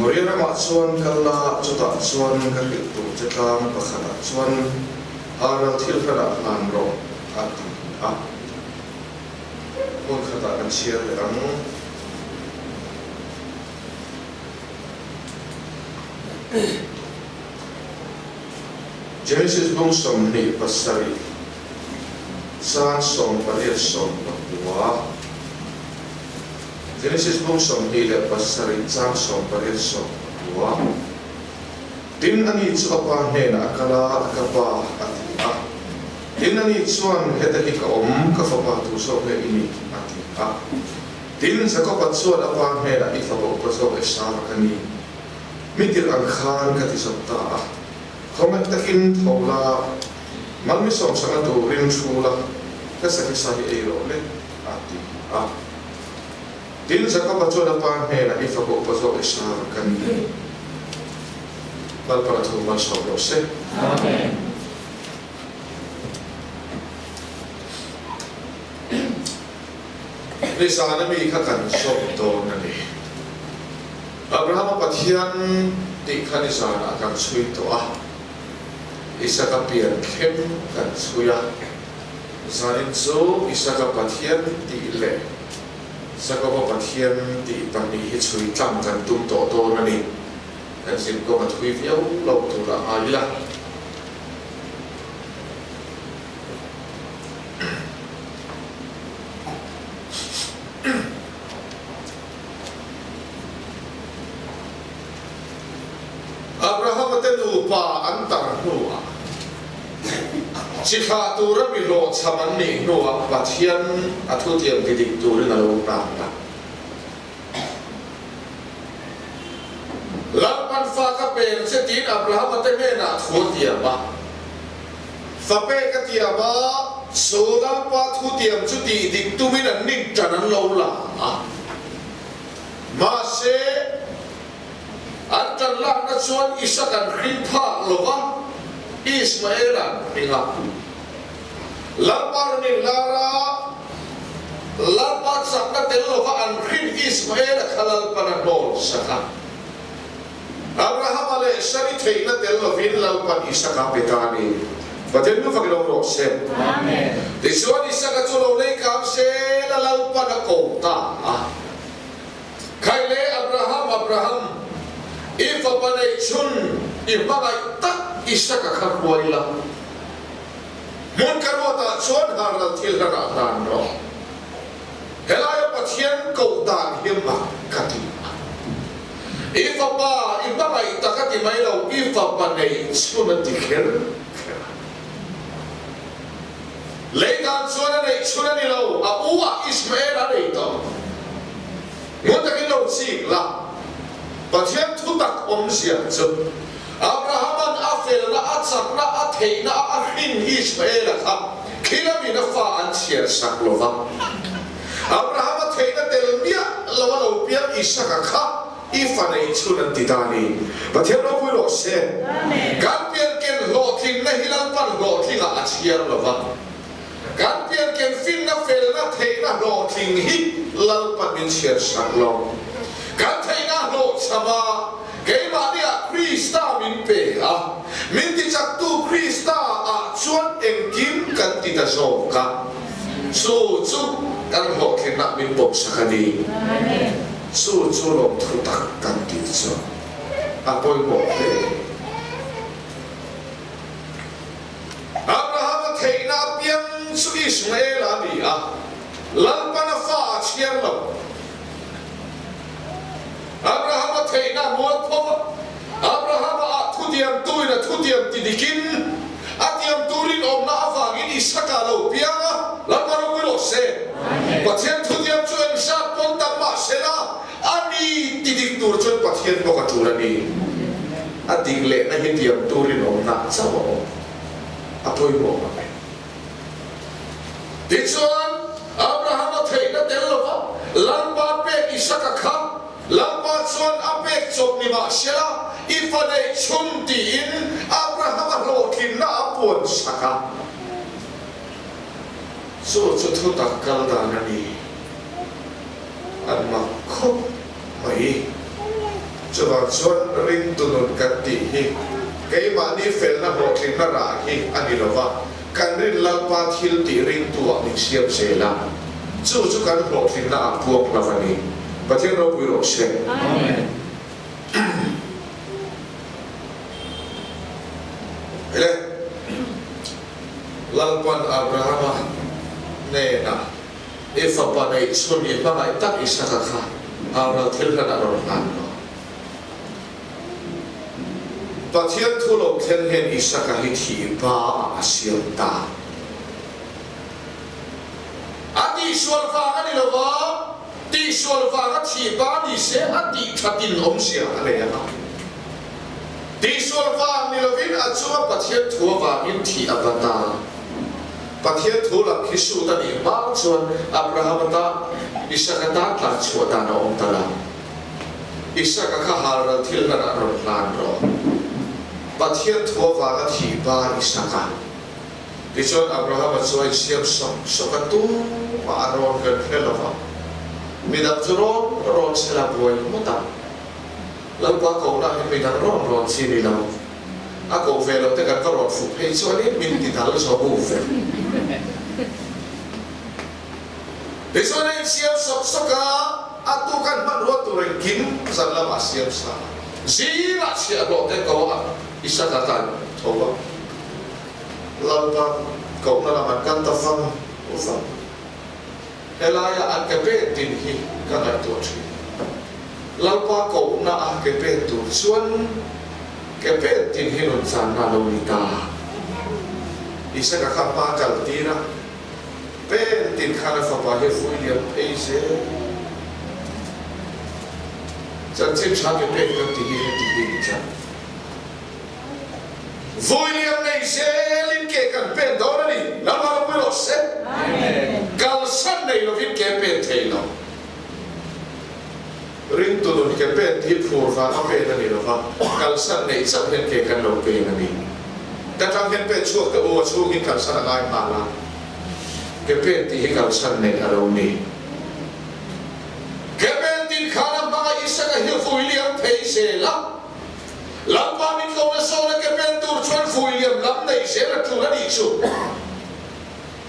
Moria ramah chuan kal la, chutah chuan ka hrilh tur che tlang pakhatah chuan Aral thil hranah hlan rawh, a ti a. Hmun khatah kan chhiar leh ang. Genesis bung 27 chang 18 19. Genesis bung 27 chang 18 19. Tin, ani chu a pa hnenah a kal a, Ka pa, a ti a. Tin, ani chuan, Heta hi ka awm, ka fapa tur zawk nge i nih? a ti a. Tin, Jakoba chuan a pa hnenah, I fapa upa zawk Esau ka ni. Mi tirh ang khan ka ti zawk ta a. Khawngaih takin tho la, mal mi sawmsakna turin thu la, ka sakisa hi ei rawh le, a ti a. Tin, Jakoba chuan a pa hnenah, I fapa upa zawk Esau ka ni. Lalpana thu malsawm rawh se. Amen. Nizana mi kha kan zawm dawn a ni. Abrahama Pathian tih kha nizanah kan chhui tawh a, Isaka pian thleng kan chhui a. Zanin chu Isaka Pathian tih leh Jakoba Pathian tih pahnih hi chhui tlang kan tum tawh dawn a ni. Kan zinkawng a thui viau lo turah ngai ila. Abrahama te nupa an tar hnuah, chi thlah tura mi hlawhchham an nih hnuah Pathian a thutiam ti dik turin a lo hnan a. Lalpan fa ka peng che tiin Abrahama te hnenah thu a tiam a. Fa pek a tiam a, chu Lalpa thutiam chu tih dik tumin an nin tan an lo la a. Mahse, an tan lakna chuan Isak an hring phak lo va, Ismael an hring a. Lalpa rawn inlar a, Lalpa chakna tel lova an hrin Ismaela kha Lalpan a hnawl sak a. Abrahama leh Sari theihna tel lovin Lalpan Isaka pe ta a ni. Pathian nu fakin awm rawh se. Tichuan Isaka chu lo lei kang sel a Lalpan a ko ta a. Khai le Abraham, Abraham, i fapa neih chhun i hmangaih tak Isaka kha hruai la. Hmun ka ruatah chuan harlal thil hlanah hlan rawh. Helaia Pathian koh dan hi mak ka ti a. I fapa i hmangaih tak a ti mai lo, i fapa neih chhun a ti kher kher a. Lei dan chuan a neih chhun a ni lo, a u ah Ismael a nei tawh. Ngun takin lo chik la, Pathian thutak awmzia chu Abrahama'n a felna, a chakna, a theihna a a hrin Ismaela kha khilamin a fa an chhiar sak lo va. Abrahama theihna tel miah lo a lo piang Isaka kha i fa neih chhun an ti ta a ni. Pathian ropui rawh se. Kan pianken hlawhtlinna hi Lalpan hlawhtlingah a chhiar lo va. Kan pianken finna, felna, theihna hlawhtling hi Lalpan min chhiar sak lo. Kan theihna hlawhchham a, keimahniah Krista min pe a, min tichaktu Krista ah chuan engkim kan ti ta zawk a, chu chu kan hlawhtlinna min pawm sak a ni. Chu chu lawmthu tak kan tih chu a pawimawh hle. Abrahama theihna apiang chu Ismaela a ni a, Lalpan a fa a chhiar lo. Abrahama theihna a mual pho va, Abrahama ah thutiam tuin a thutiam ti dikin, a tiam turin awmna avangin Isaka a lo piang a, Lalpa ropui rawh se. Pathian thutiam chu eng hrat pawn tam mah sela, A ni ti dik tur chuan Pathian bawk a tul a ni. A dik lehna hi tiam turin awmna chauh a awm. A pawimawh ngam e. Tichuan, Abrahama theihna tel lova Lalpa pek Isaka kha Lalpa chuan a pek chawp ni mah sela, i fa neih chhun tiin Abrahama hlawhtlinna a puan sak a. Chu chu thutak kal dan a ni. An mak khawp mai. Chuvang chuan ringtu nun kan tih hi keimahni felna hlawhtlinna rah hi a ni lo va, kan rin Lalpa thil tih ringtu-ah min siam zel a, chu chu kan hlawhtlinna ah puak lo a ni. Pathian ropui rawh se. Amen. Ele, Lalpan Abrahama hnenah I fapa neih chhun i hmangaih tak Isaka kha Aral thil hlan a rawn hlan lo. Pathian thu lo thlen hian Isaka hi thih ba ah a siam ta. A tihsual vang a ni lo va, tihsual vanga thih ba ni se a tih thatin awmzia a nei ang a. Tihsual vang ni lovin a chunga Pathian thu avangin thih a va ta. Pathian thu lam khi sut a nih hma chuan Abrahama tan Isaka tan tlan chhuah dan a awm ta lo. Isaka kha halral thil hlan ah rawn hlan rawh. Pathian thu avanga thih ba Isaka. Tichuan Abrahama chu a insiam sawk sawk a, tumah a rawn kan hre lo va. Midang chu rawn rawn sela buai ngawt ang. Lalpa kohna hi midang rawn rawn chi ni lo. A koh ve loh te kan va rawn fuh phei chuanin min ti dal zo vek. Tichuan a insiam sawk sawk a, a tuk an hmanrua tur engkim zan lamah a siam sa a. Zingah chhiahhlawh te ko a, Isaka tlan tho a. Lalpa kohna lam an kal ta vang vang. Helaia an ke pen tin hi ka ngaihtuah thin. Lalpa kohna a ke pen tur chuan ke pen tin hi nun channa a lo ni ta. Isaka kha hma kal tir a, pen tin khan a fapa hi vui liam phei zel. Chanchin tha ke pen kan ti hi heti hi ni tlat. Vui liam nei zelin ke kan pen dawn a ni. Lalpa ropui rawh se. Kalsan nei lovin ke pen thei lo. Ringtu nun ke pen hi phur vang a pen a ni lova, kalsan neih chauh hian ke kan lo pen a ni. Ka tang hian pen chhuak teh u, a chhungin kalsan a ngai nghal a. Ke pen tih hi kalsan neih a lo ni. Ke pen tin khan a hmanga Isaka hi vui liam thei zel a. Lalpa min tlawm a sawn a ke pen tur chuan vui liam lam nei zel a tul a nih chu.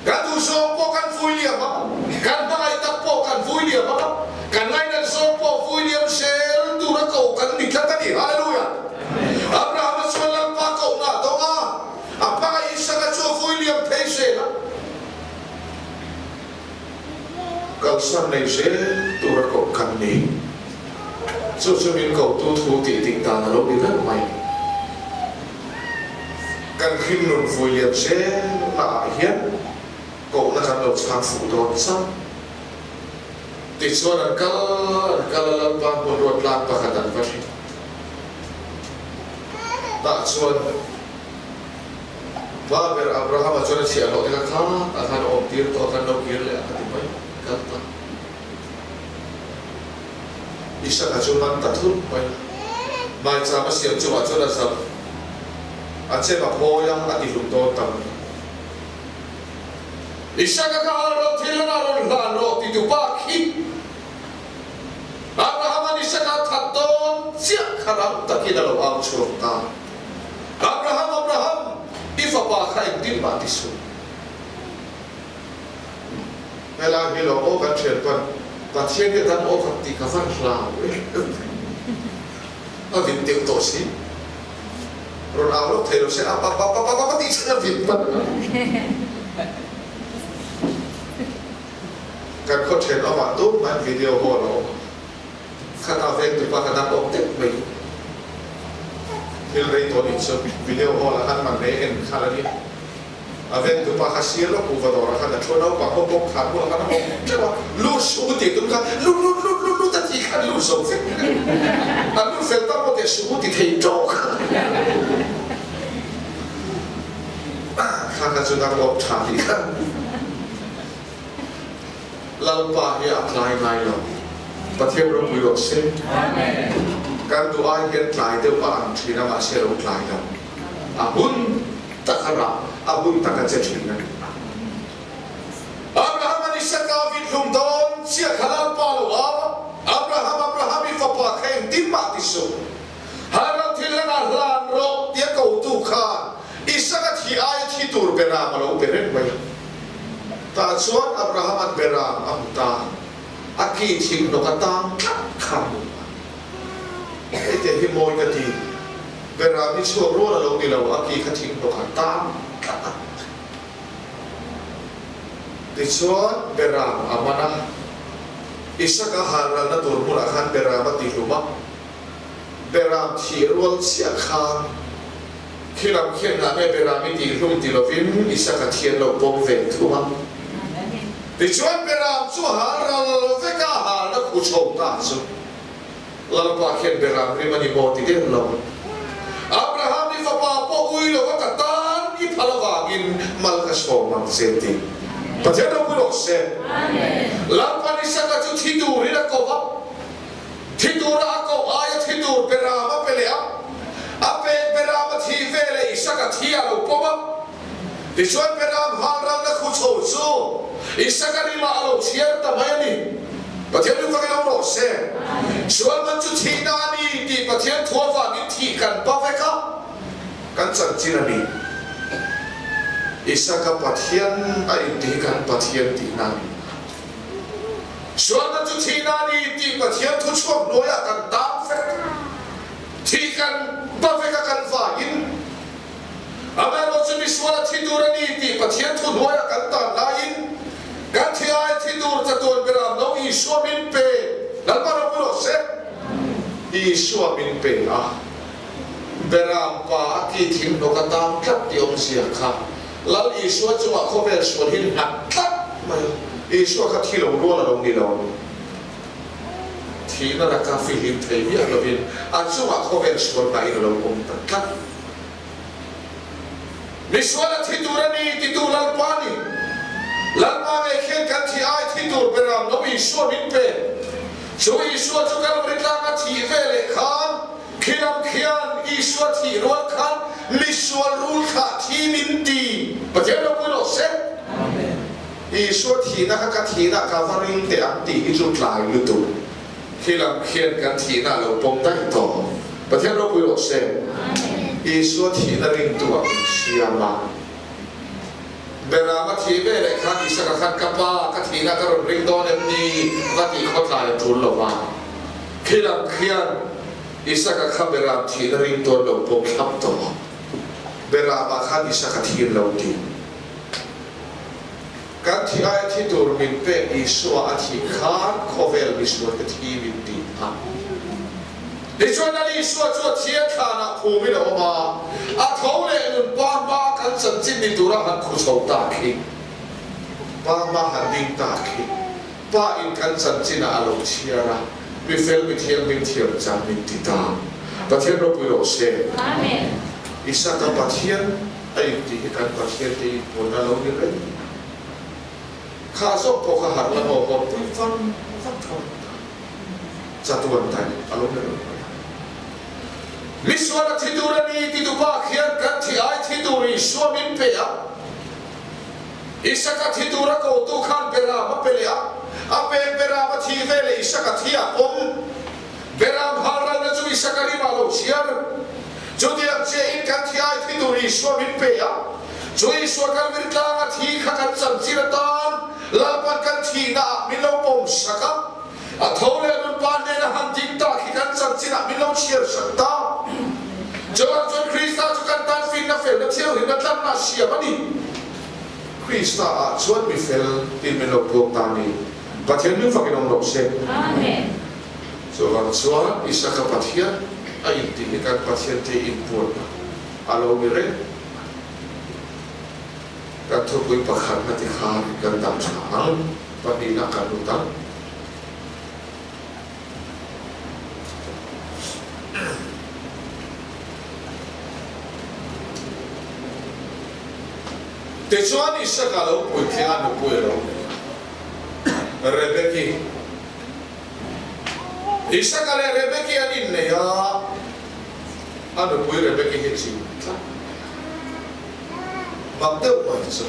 Kan duhzawng pawh kan vui liam ang, kan hmangaih tak pawh kan vui liam ang a, kan ngainat zawng pawh vui liam zel tur a ko kan ni tlat a ni. Hallelujah! Abrahama chuan Lalpa kohna a dawng a, a hmangaih Isaka chu a vui liam thei zel a. Kalsan nei zel tur a koh kan ni. Chu chu min kotu thu tih dik dan a lo ni reng mai. Kan hlim nun vui lian zel na ah hian kohna kan lo chhang fuh dawn chauh. Tichuan an kal an kal a Lalpa hmun ruat tlang pakhat an va thleng. Tah chuan. Pa ber Abrahama chuan a chhiahhlawh te kha kha a khan a awm tir tawh a khan lo kir leh a ka ti mai kal ta. Isaka chu man ta thut mai. Maicham a siam chungah chuan a zam a chem a phawi a, a ti hlum dawn ta mai. Isaka kha hal rawh thil lama rawn hlan rawh ti tu pa khi Abrahama'n Isaka a that dawn chiah kha rang takin a lo au chhuak ta. Abraham, Abraham, i fapa kha engtin mah ti suh. Helai hi lo aw kan thian pawn Pathian hi a dam aw khat tih ka van hlau em em ve. A vin deuh tawh si. Rawn au lawk thei lo se a pa pa pa pa pa tih chuan a vin hman a. Kan khaw thian awmah tum hman video hall a awm a. Khat a veng tupa ka dang awk deuh mai. Thil rei tawh nih chu video hall ah khan man rei en khalh a nia. A veng tupa kha sir lawk u va dawrah khan a thu a naupang ho bawk khan bulah khan a awm teuh a, lut suh u tih tum khan lut lut lut lut lut a tih khan lut zo vek vek. An lut fel tak maw teh suh u ti thei tawk. Kha kha chu dang awk tha tih khan. Lalpa hi a tlai ngai lo. Pathian ropui rawh se. Kan duh ai hian tlai deuh a ang thin a mahse a lo tlai lo. A hun tak a rah, a hun tak a che thin a ni. Abraham an Isaka vit hlum dawn chiah kha Lalpa lo au a, Abraham, Abraham i fapa kha engtin mah ti suh. tur Beram a lo pe reng mai a. Tah chuan Abrahama'n Beram a hmu ta, a ki thing hnawk a tang tlat kha a hmu a. Hei te hi mawi ka ti, Beram hi chhuak rual a lo ni lo, a ki kha thing hnawk a tang tlat a. Tichuan Beram a man a, Isaka halralna tur hmunah khan Beram a tihlum a. Beram thih rual chiah khan khilam khian ngah nge Beram i tihhlum ti lovin Isaka thian lo pawm ve thung a. Tichuan Beram chu hal ral vek a, halna khu chho ta chu Lalpa khian Beram rim a ni maw ti der lo. Abraham i fapa pawh ui lova ka tan i phal avangin mal ka sawm ang che ti. Pathian ropui rawh se. Lalpan Isaka chu thi turin a ko va. Thi tura a koh aia thi tur Beram a pe leh a, a pek Beram a thih ve leh Isaka thi a lo pawm a. Tichuan Beram halralna khu chho chu Isaka rimah a lo chhiar ta mai a ni. Pathian chu fakin awm rawh se. Sual man chu thihna a ni tih Pathian thu avangin thih kan pa vek a, kan chanchin a ni. Isaka Pathian a inti hi kan Pathian tihna a ni. Sualna chu thihna a ni tih Pathian thuchhuak hnuaiah kan tang vek. Thih kan ba vek a kan vangin amaherawh chu misuala thi tur a ni tih Pathian thu hnuaiah kan tan laiin kan thi ai thi tur chatuan berah no Isua min pe. Lalpa ropui rawh se. Isua min pe a, Beram pa a ki thing hnawk a tang tlat tih awmzia kha Lal Isua chungah khawvel sual hi nghat tlat mai a, Isua kha thi lo rual a lo ni lo. Thihna laka fihlim thei miah lovin a chungah khawvel sual hnahin a lo awm ta tlat. Misual a thi tur a ni titu Lalpa ni. Lalpa ngei khian kan thi ai thi tur beram lo Isua min pe. Chu Isua chu Kalvari tlanga thih ve leh khan Khi lam khian Isua thih rual khan misual rul thlah thi min ti. Pathian ropui rawh se. Isua thihna kha ka thihna ka va ring teh ang tih hi chu tlai lutuk. Khi lam khian kan thihna a lo pawm daih tawh. Pathian ropui rawh se. Isua thihna ringtu ah min siam a. Beram a thih ve leh khan Isaka khan ka pa ka thihna ka rawn ring dawn em ni va tih khaw tlai a tul lo va. Khi lam khian Isaka kha Beram thihna ring tawn lo pawm thlap tawh. Beramah khan Isaka thim lo ti. Kan thi aia thi tur min pek Isua a thih khan khawvel misualte thi min ti a. Tichuan a Isua chu a thia thlanah phumin a awm a, a tho leh nun pa hma kan chanchin ni tura han khu chho ta khi, pa hma han ding ta khi, pa in kan chanchinah a lo chhiar a, mi fel mi thianghlim thiam chan min ti ta. Pathian ropui rawh se. Isaka Pathian a intih hi kan Pathian te inpuanna lo ni reng. Kha zawk pawh kha harh la maw hawnpui vang vang tho. Chatuan daih a lo ni reng mai a. Misual a thi tur a ni ti tu pa khian kan thi ai thi tur Isua min pe a. Isaka thi tur a kotu khan Beram a pe leh a, a pek Beram a thih ve leh Isaka thi a pawm. Beram halralna chu Isaka rim ah lo chhiar. Chutiang chiahin kan thi ai thi tur Isua min pe a. Chu Isua Kalvary tlanga thi kha kan chanchin atan Lalpan kan thihna ah min lo pawm sak a. A tho leh nun pa hnena han ding tak hi kan chanchinah min lo chhiar sak ta. Chuvang chuan Krista chu kan tan finna felna thianghlimna tlanna a siam a ni. Krista ah chuan mi fel tiin min lo puak ta a ni. Pathian min fakin awm rawh se. Chuvang chuan Isaka Pathian a intih hi kan Pathian te inpuanna a lo ni reng a ni. Kan thupui pakhatna ti khan kan dam tha ang. Pahnihna kan lut ang. Tichuan Isaka lo puitling a nupui a lo nei a, Rebeki. Isaka leh Rebeki an innei a, a nupui Rebeki hi chin tlat mai a. Mak deuh mai chu.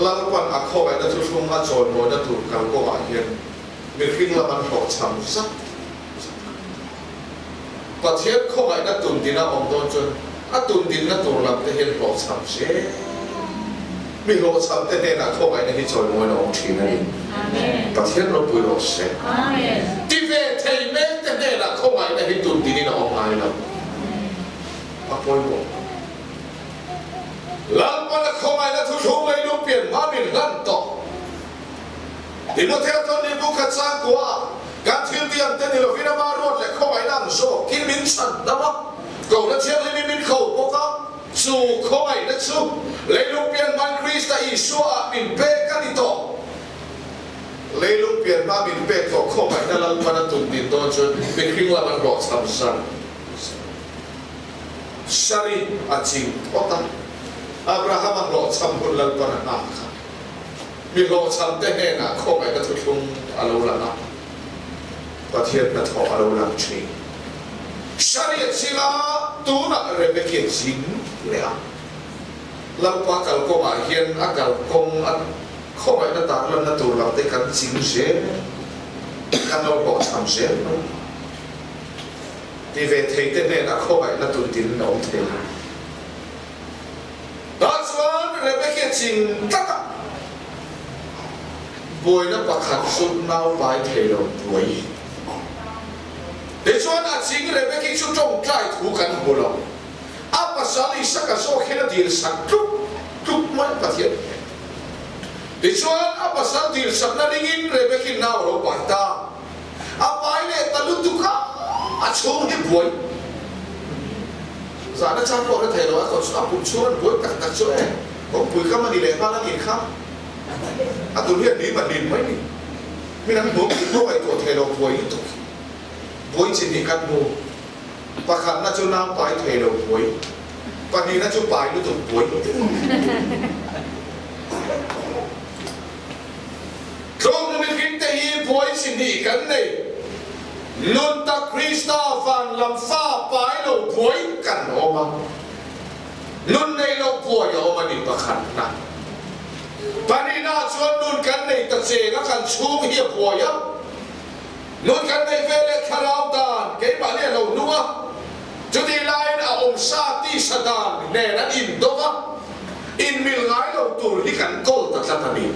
Lalpan a khawngaihna thuthlung a chawimawina tur kalkawngah hian mihring lam an hlawhchham zat zat a. Pathian khawngaihna tundina awm dawn chuan a tundinna tur lam te hian hlawhchham zel. Mi hlawhchham te hnenah khawngaihna hi chawimawiin a awm thin a ni. Pathian ropui rawh se. Ti ve thei mek te hnenah khawngaihna hi tun dinin a awm ngai lo. A pawimawh. Lalpana khawngaihna thuthlung leilung pian hma min hlan tawh. Timothea chuan Nebukadnezar kua kan thil tih ang te ni lovin ama ruat leh khawngaihna ang zawkin min chhan dam a, kohna thianghlimin min kho bawk a, chu khawngaihna chu leilung pian hmain Krista Isua ah min pek a ni tawh. Leilung pian hma min pek tawh khawngaihna Lalpan a tum din dawn chuan mihring lam an hlawhchham zar zar i a ching phawt a, Abraham a hlawhchham hun Lalpan a nghak kha. Mi hlawhchham te hnenah khawngaihna thuthlung a lo lang a, Pathian hnathawh a lo lang thin. Sharia chila tunah Rebeki a ching leh a, Lalpa kalkawngah hian a kalkawng a khawngaihna tarlanna tur lam te kan ching zel, kan lo hlawhchham zel mai. Ti ve thei te hnenah khawngaihna tuntin a awm thei lo. Tah chuan Rebeki a ching tlat a, buaina pakhat chu nau pai thei lo buai. Tichuan a ching Rebeki chu tawngtai thu kan hmu lo. A pasal Isaka zawk hian a dil sak tluk tluk mai Pathian hian. Tichuan a pasal dil sakna ringin Rebeki nau a lo pai ta. A pai leh ta lutuk a, a chhung hi buai. Zahna chang pawh hre thei lo a, a pum chhung an buai tak tak chu e, kawngpui kam a ni leh nghal a nih kha. A tun hian lim a lim mai ni. Mi dang hmuam tih pawh ngaihtuah thei lo buai lutuk hi. Buai chi hnih kan hmu. Pakhatna chu nau pai thei lo buai. Pahnihna chu pai lutuk buai. Tlawmna mihring te hi buai chi hnih kan nei. Nun tak Krista van lam fa pai lo buai kan awm a, nun nei lo buai a awm a ni pakhatna. Pahnihna ah chuan nun kan nei ta cheng a kan chhung hi a buai a, nun kan nei ve leh thlarau dan keimahni a lo nung a, chutih laiin a awmsa tisa dan nen an indo va, inmil ngai lo tur hi kan kawl ta tlat a ni.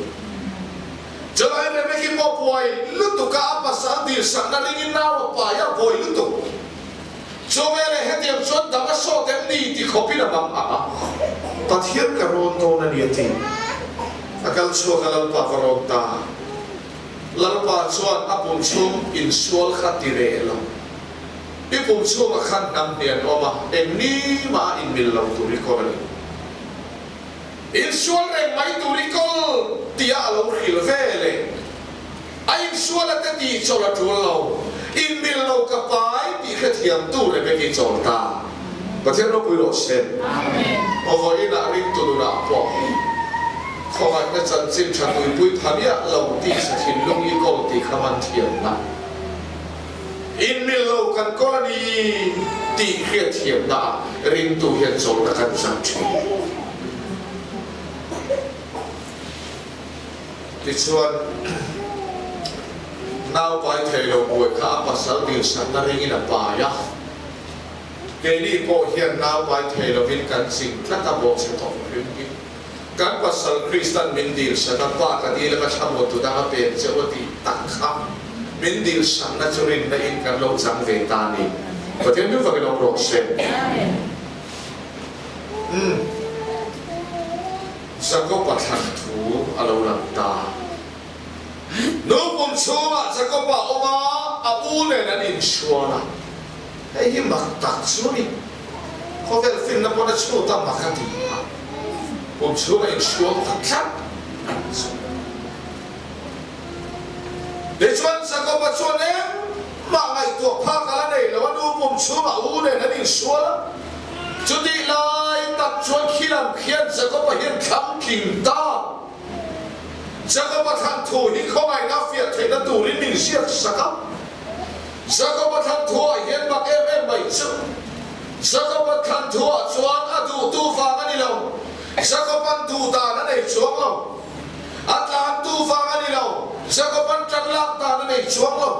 Chulai Rebeki pawh buai lutuk a, a pasal dilsakna ringin nau a pai a, buai lutuk. Chu veleh hetiang chuan dang a sawt em ni ti khawpin a mang ang a. Pathian ka rawn dawn a ni a ti. A kal chhuak a Lalpa va rawn ta. Lalpa chuan a pum chhung insual kha ti reh lo. I pum chhungah khan hnam hnih an awm a, eng ni mah a inmil lo tur i kawl a ni. Insual reng mai tur i kawl tia a lo hrilh ve le. A insual a te tih chawlh a tul lo. Inmil lo ka pai tih hrethiam tu Rebeki chawl ta. Pathian ropui rawh se. Aw vawiinah ringtu nunah pawh khawngaihna chanchin tha tuipui pha miah lo tih sa thinlung i kawl tih kha man thiamna. Inmil lo kan kawl a ni tih hriatthiamna ah ringtu hian chawlhna kan chang thin. Tichuan, nau pai thei lo buai kha a pasal dilsakna ringin a pai a. Keini pawh hian nau pai thei lovin kan ching tlat a bawhchhe tawh hrim hi. Kan pasal Kristan min dilsak a, Pa ka dil a ka thlamuan tu dang a pek che u a tih tak kha min dilsakna chu rinna in kan lo chang ve ta a ni. Pathian hnu fakin awm rawh se. Umm. Jakob-a thlan thu a lo lang ta. Nu pum chhungah Jakob-a awm a, a u nen an insual a. Hei hi mak tak chu a ni. Khawvel finna pawn a chhut a, mak a ti a. Pum chhunga insual ta tlat a ni chu. Tichuan Jakob-a chuan engmah ngaihtuah phak a la nei lo, a nu pum chhungah u nen an insual a. Chutih lai tak chuan khilam khian Jakob-a hian thlang tling ta. Jakob-a thlan thu hi khawngaihna fiah theihna turin min ziak sak a. Jakob-a thlan thuah hian mak em em mai chu. Jakob-a thlan thuah chuan a duhtu vang a ni lo. Jakob-a'n duh dan a nei chuang lo. A tlantu vang a ni lo. Jakob-a'n tan lak dan a nei chuang lo.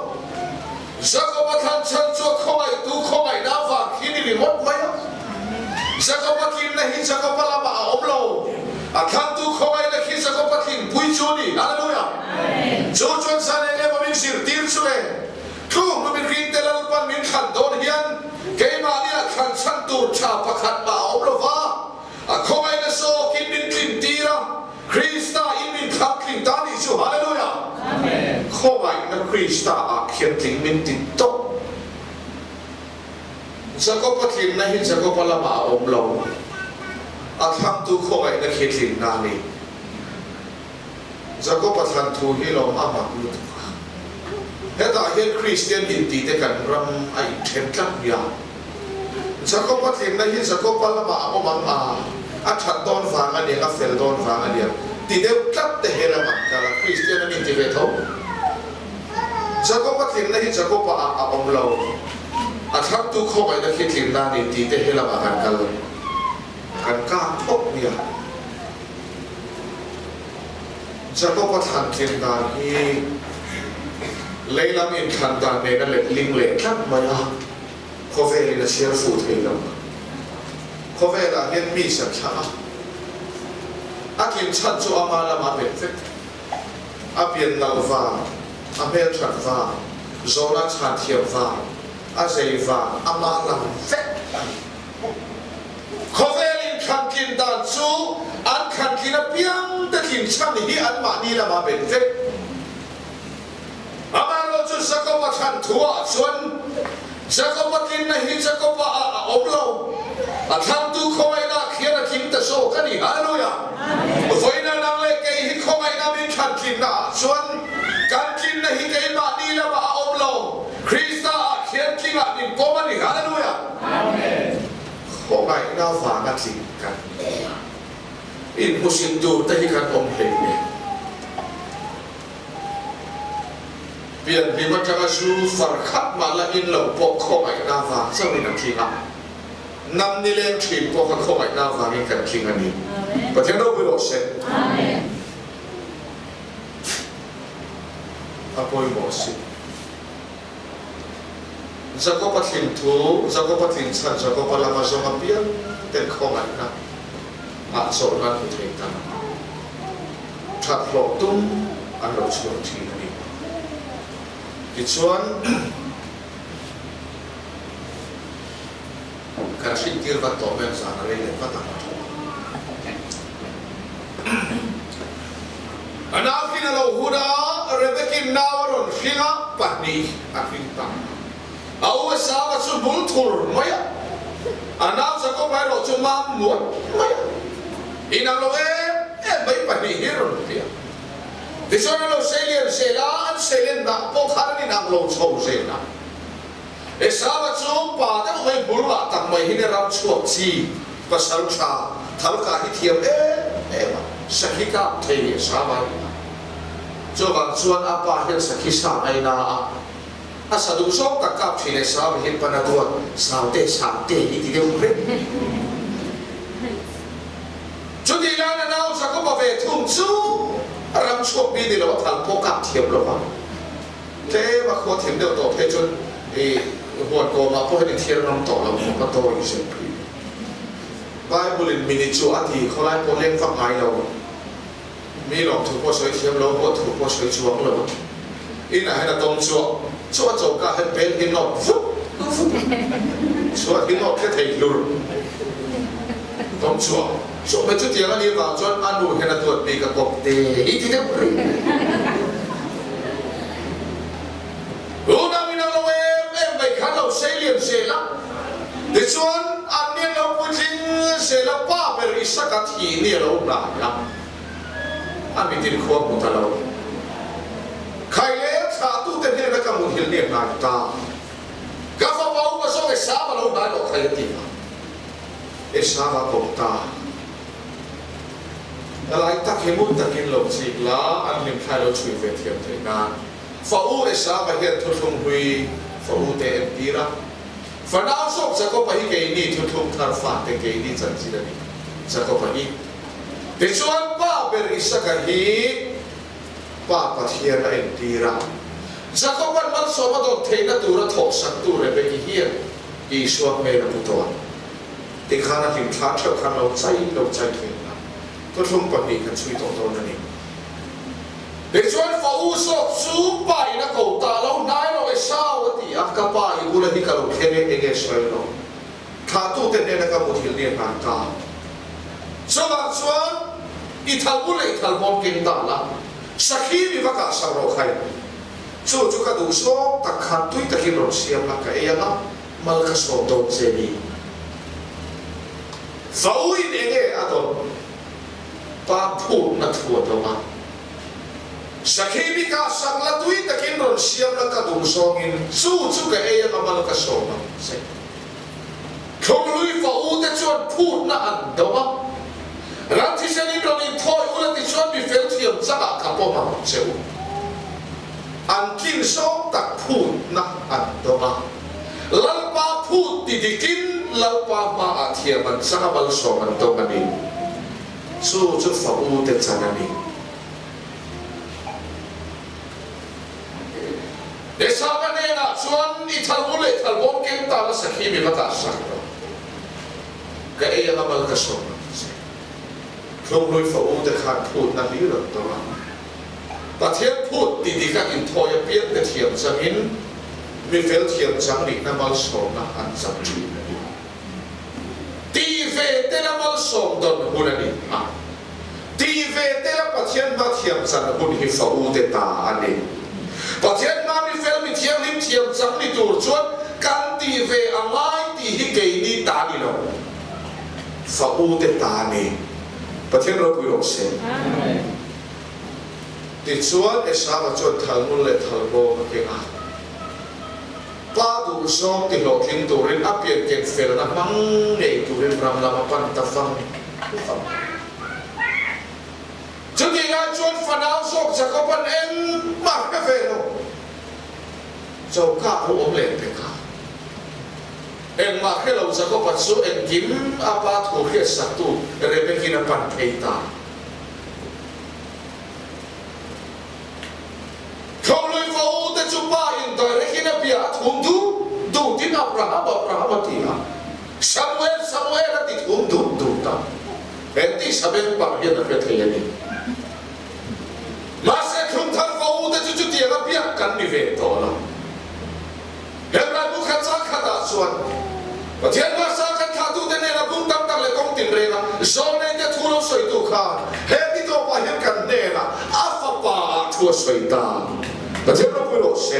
Jakob-a thlan chhan chu a khawngaihtu khawngaihna vang khi ni ringawt mai a. Jakob-a tlinna hi Jakob-a lamah a awm lo. A thlantu khawngaihna. pakhat mah a awm lo va, a khawngaihna zawkin min tlin tir a, Krista in min thlang tling ta nih chu. Hallelujah! Khawngaihna Krista ah khian tling min ti tawp. Jakob-a tlinna hi Jakob-a lamah a awm lo. A thlangtu khawngaihna khi tlinna a ni. Jakob-a thlan thu hi lawm a mak lutuk a. Hetah hian Kristian intite kan ram a inthen tlat mai a. Jakob-a tlinna hi Jakob-a lamah a awm ang a, a that dawn vang a niang, a fel dawn vang a niang ti deuh tlat te he lamah kal a, Kristian an inti ve tho. Jakob-a tlinna hi Jakob-a ah a awm lo, a thlangtu khawngaihna khi tlinna a ni tih te he lamah kan kal kan kak phawt mai a. Jakob-a thlan tlin dan hi lei lam inthlan dan nen a letling leh tlat mai a, khawvelin a chhiar fuh thei lo. Khawvelah hian mi san thlang a, a tlin chhan chu ama lamah bet vek. A pian nalh vang, a hmelthat vang, zawhna chhan thiam vang, a zei vang, amah lam vek a ni. Khawvel in thlantlin dan chu an thlantlin apiang te tlin chhan hi anmahni lamah bet vek. Amaherawh chu Jakob-a thlan thuah chuan Jakob-a tlinna hi Jakob-a ah a awm lo. A thlangtu khawngaihna khian a tling ta zawk a ni. Hallelujah! Vawiina nang leh kei hi khawngaihna min thlan tlinna ah chuan kan tlinna hi keimahni lamah a awm lo. Krista ah khian tlingah min pawm a ni. Hallelujah! Khawngaihna vanga tling kan ni. Inhmusit tur te hi kan awm hlei hle. Pianhlim atanga zu far khat mah la in lo pawh khawngaihna vang chauhin a tling a, nam nileng thin pawh kha khawngaihna vangin kan tling a ni. Pathian ropui rawh se. A pawimawh si. Jakob-a thlin thu, Jakob-a tlin chhan, Jakob-a lama zawng apiang ten khawngaihna ah chawlhna an hmu thei ta. That hlawh tum an lo chhuak thin a ni. Tichuan, kan hrintir vat tawh mai ang zan a rei leh vat ang a tha. A naukin a lo hun a, Rebekin nau a rawn hring a, pahnih a hring ta. A u Esau-a chu hmul thur mai a, a nau Jakob-a erawh chu mam muat mai a. Inang lo em em mai pahnih hi rawn piang. Tichuan an lo seilian zel a, an seilen dah pawh khan an inang lo chho zel a. Esau-a chu pa deuh mai hmul ngah tak mai hi ni ram chhuak chi, pasal tha, thal kah hi thiam em em a, sakhi kap thei Esau-a a ni a. Chuvang chuan a pa hian sakhi sa ngaina a. A sa duh zawng tak kap thin e Sau hi pan a duat Saute Sangte hi ti deuh reng. Chutih laiin a nau Jakob-a ve thung chu a ram chhuak mi ni lo a thal pawh kap thiam lo va. Tlem a khua thim deuh tawh phei chuan i huan kawmah pawh hian i thiar ngam tawh lo khawp a dawi zep hi. Bible-in mini chu a ti khawlai pawh leng vak ngai lo. Mi lawmthu pawh sawi thiam lo, huatthu pawh sawi chuang lo. Inah hian a tawng chuah chuah choka hian pen hi nawt vut vut chuan hi nawt hre thei hlur. Tawng chuah chuah mai chutiang a nih vang chuan a nu hian a duat bik a kawp te hi ti deuh rih. Unau in a lo em em mai khan lo sei lian zel a, tichuan an ni an lo puitling zel a, pa ber Isaka thih ni a lo hnai a, a mitin khua hmu ta lo. Khai leh thlahtute hnena ka muthilh ni a hnai ta, ka fapa upa zawk Esau a lo hnai loh khai a ti a, Esau a kawp ta. A lai tak hi ngun takin lo chik la, an hlimthlai lo chhui ve thiam theih nan. Fa u Esauva hian thuthlung hlui fa u te entir a. Fanau zawk Jakoba hi keini thuthlung thar fate keini chanchin a ni. Jakoba hi. Tichuan pa ber Isaka hi Pa Pathian a entir a. Jakoba'n malsawm a dawt theihna tura thawhsaktu Rebeki hian Isua hmel a pu tawh a. Tikhan a hlimthla theuh khan lo chai lo chai ve a. Thuthlung pahnih kan chhui tawh dawn a ni. Tichuan fa u zawk chu pa in a ko ta lo, hnai lo Esau a ti a, ka pa i bula hi ka lo thleng e, enge sawi lo? Thlahtute hnena ka muthilh ni a hnan ta. Chuvang chuan i thal bul leh i thal bawm keng ta la, sakhi mi va kah sak rawh khai. Chu chu ka duh sawm tak khan tui takin rawn siam la ka ei ang a, mal ka sawm dawn che ni. Vauin enge a dawn? Pa phutna thu a dawng a. Sakhi mi kah sak la tui takin rawn siam la ka duh zawngin chu chu ka ei ang a mal ka sawm ang che. Thlunglui fa u te chuan phutna an dawng a, ram thisen in rawn inthawi ula tichuan mi fel thiam changah ka pawm ang che u. An tlin zawng tak phutna an dawng a, Lalpa phut ti dikin Lalpa hmaah thiam an chang a malsawm an dawng a ni. Chu chu fa u te chan a ni. Esauva hnenah chuan, I thalbu leh thalbawm keng ta la sakhi mi va dah sak rawh. Ka ei anga mal ka sawm ang che. Thlunglui fa u te khan phutna hlir an tawng a. Pathian phut ti dik a inthawi apiang te thiam changin mi fel thiam chang nihna malsawmna an chang thin a ni. Ti ve tela malsawm dawn hun a ni a. Ti ve tela Pathian hma thiam chan hun hi fa u te ta a ni. Pathian hma mi fel mi thianghlim thiam chang ni tur chuan kan ti ve a ngai tih hi keini ta ni lo. Fa u te ta a ni. Pathian ropui rawh se. Tichuan Esava chuan thalngun leh thalbawm a keng a. Pa duh zawng ti hlawhtling turin a pian ken felna hmang ngei turin ram lam a pan ta fang fang. Chutih lai chuan fanau zawk Jakob-a'n engmah hre ve lo. Choka a awm leh pek a. Engmah hre lo Jakob-a chu engkim a pa thu hriatsaktu Rebekin a pan phei ta. Thlawhlui fo te chu pa in direct in a bia a thum dut dut in Abraham Abraham a ti a, Samuel Samuel a ti thum dut dut a, engti Samuel pah hian a hre thei a ni. Mahse thlungthar fo te chu chutiang a biak kan ni ve tawh lo. Hebrai bu khat chang khatah chuan Pathian hmasa kan thlahtute hnena bung tam tak leh kawng tinrenga zawlneite thu lo sawitu khan he ni tawpah hian kan hnenah a fapa ah thu a sawi ta. Pathian ropui rawh se.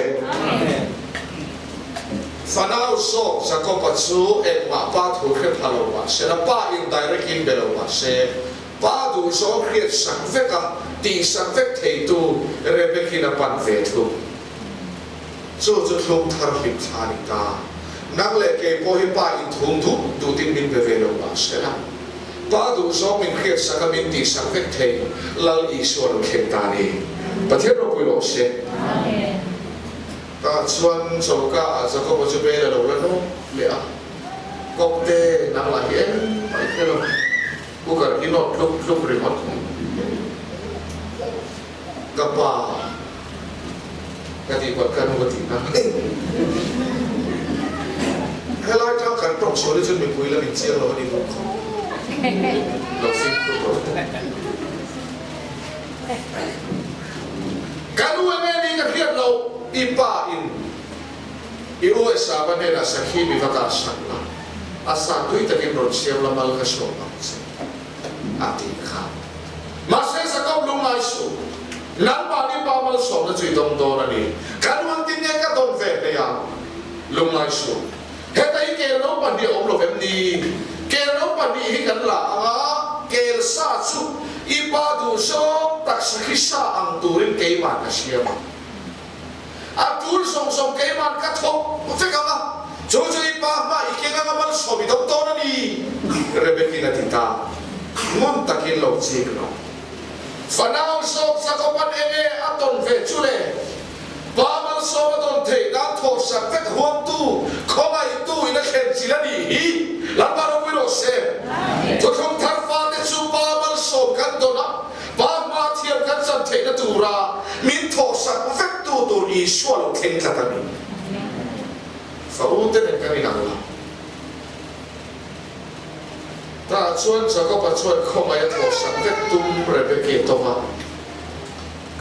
Fanau zawk Jakob-a chu engmah pa thu hre pha lo mah se la, pa in direct in be lo mah se, pa duhzawng hriat sak vek a, tihsak vek theitu Rebek-in a pan ve thung. Chu chu thlum thar hlim thla a ni ta. Nang leh kei pawh hi pa inthum duh duhtin min be ve lo mah se la. Pa duh zawng min hriat sak a min tihsak vek thei Lal Isua lo thleng ta a ni. Pathian ropui rawh se. Tah chuan choka ah Jakob-a chu bel a lo la nawk leh a, Kawpte, nang lah hi engmah i hre lo. Cooker hi nawt tluk tluk ringawt. Ka pa ka tih kuat ka nu ka tih na helai tang kan tawng sual hi chuan mipui lam in chiang lo a ni duh khawp lo fimkhur rawh ka nu enge ni ka hriat loh i pa in i USA va hnenah sakhi mi va kah sak la a sa tui takin rawn siam la mal ka sawm ang che. a ti kha. Mahse Jakob lungngai suh, nangmahni pa malsawmna chu i dawng dawn a ni. Ka nuan tin nge ka dawn ve hlei a? Lungngai suh. Heta hi kel no pahnih a awm lo vem ni? Kel no pahnih hi kan la ang a, kel sa chu i pa duh zawng taksa khi sa ang turin keimah ka siam ang. A tul zawng zawng keiman ka thawk vek ang a, chu chu i pa hma i keng anga malsawm i dawng dawn a ni, Rebekin a ti ta. Ngun takin lo chik lo. Fanau zawk Jakoban enge a tawn ve chu le? Pa malsawm a dawn theih nan thawhsak vek huamtu, khawngaihtu in a thlen chil a nih hi. Lalpa ropui rawh se. Thuthlung thar fate chu pa malsawm kan dawn a. Pa hma thiam kan chan theihna tura min thawhsak vek tu tur Isua lo thleng tlat a ni. Fa u te nen kan inang lo. Tah chuan Jakob-a chuan khawngaih a thawhsak vek tum Rebeki a tawng a.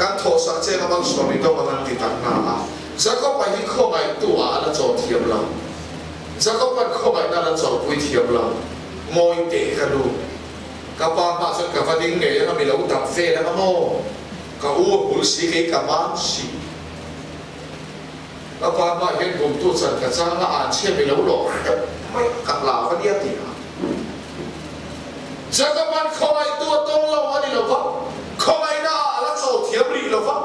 Kan thawhsak che anga malsawm i dawng ang an ti tak na a. Jakob-a hi khawngaihtu ah a la chaw thiam lo. Jakob-a'n khawngaihna la chawlhpui thiam lo, Mawi teh ka nu, ka pa hmah chuan ka va ding ngei anga mi lo dap vel anga maw? Ka u a hul si, kei ka man si. Ka pa hmah hian bumtu chan ka chang a, an chhia mi lo lawh hrep mai ka hlau a nia ti a. Jakob-a'n khawngaihtu a tawng lo a ni lo va, khawngaihna ah a la chawl thiam rih lo va.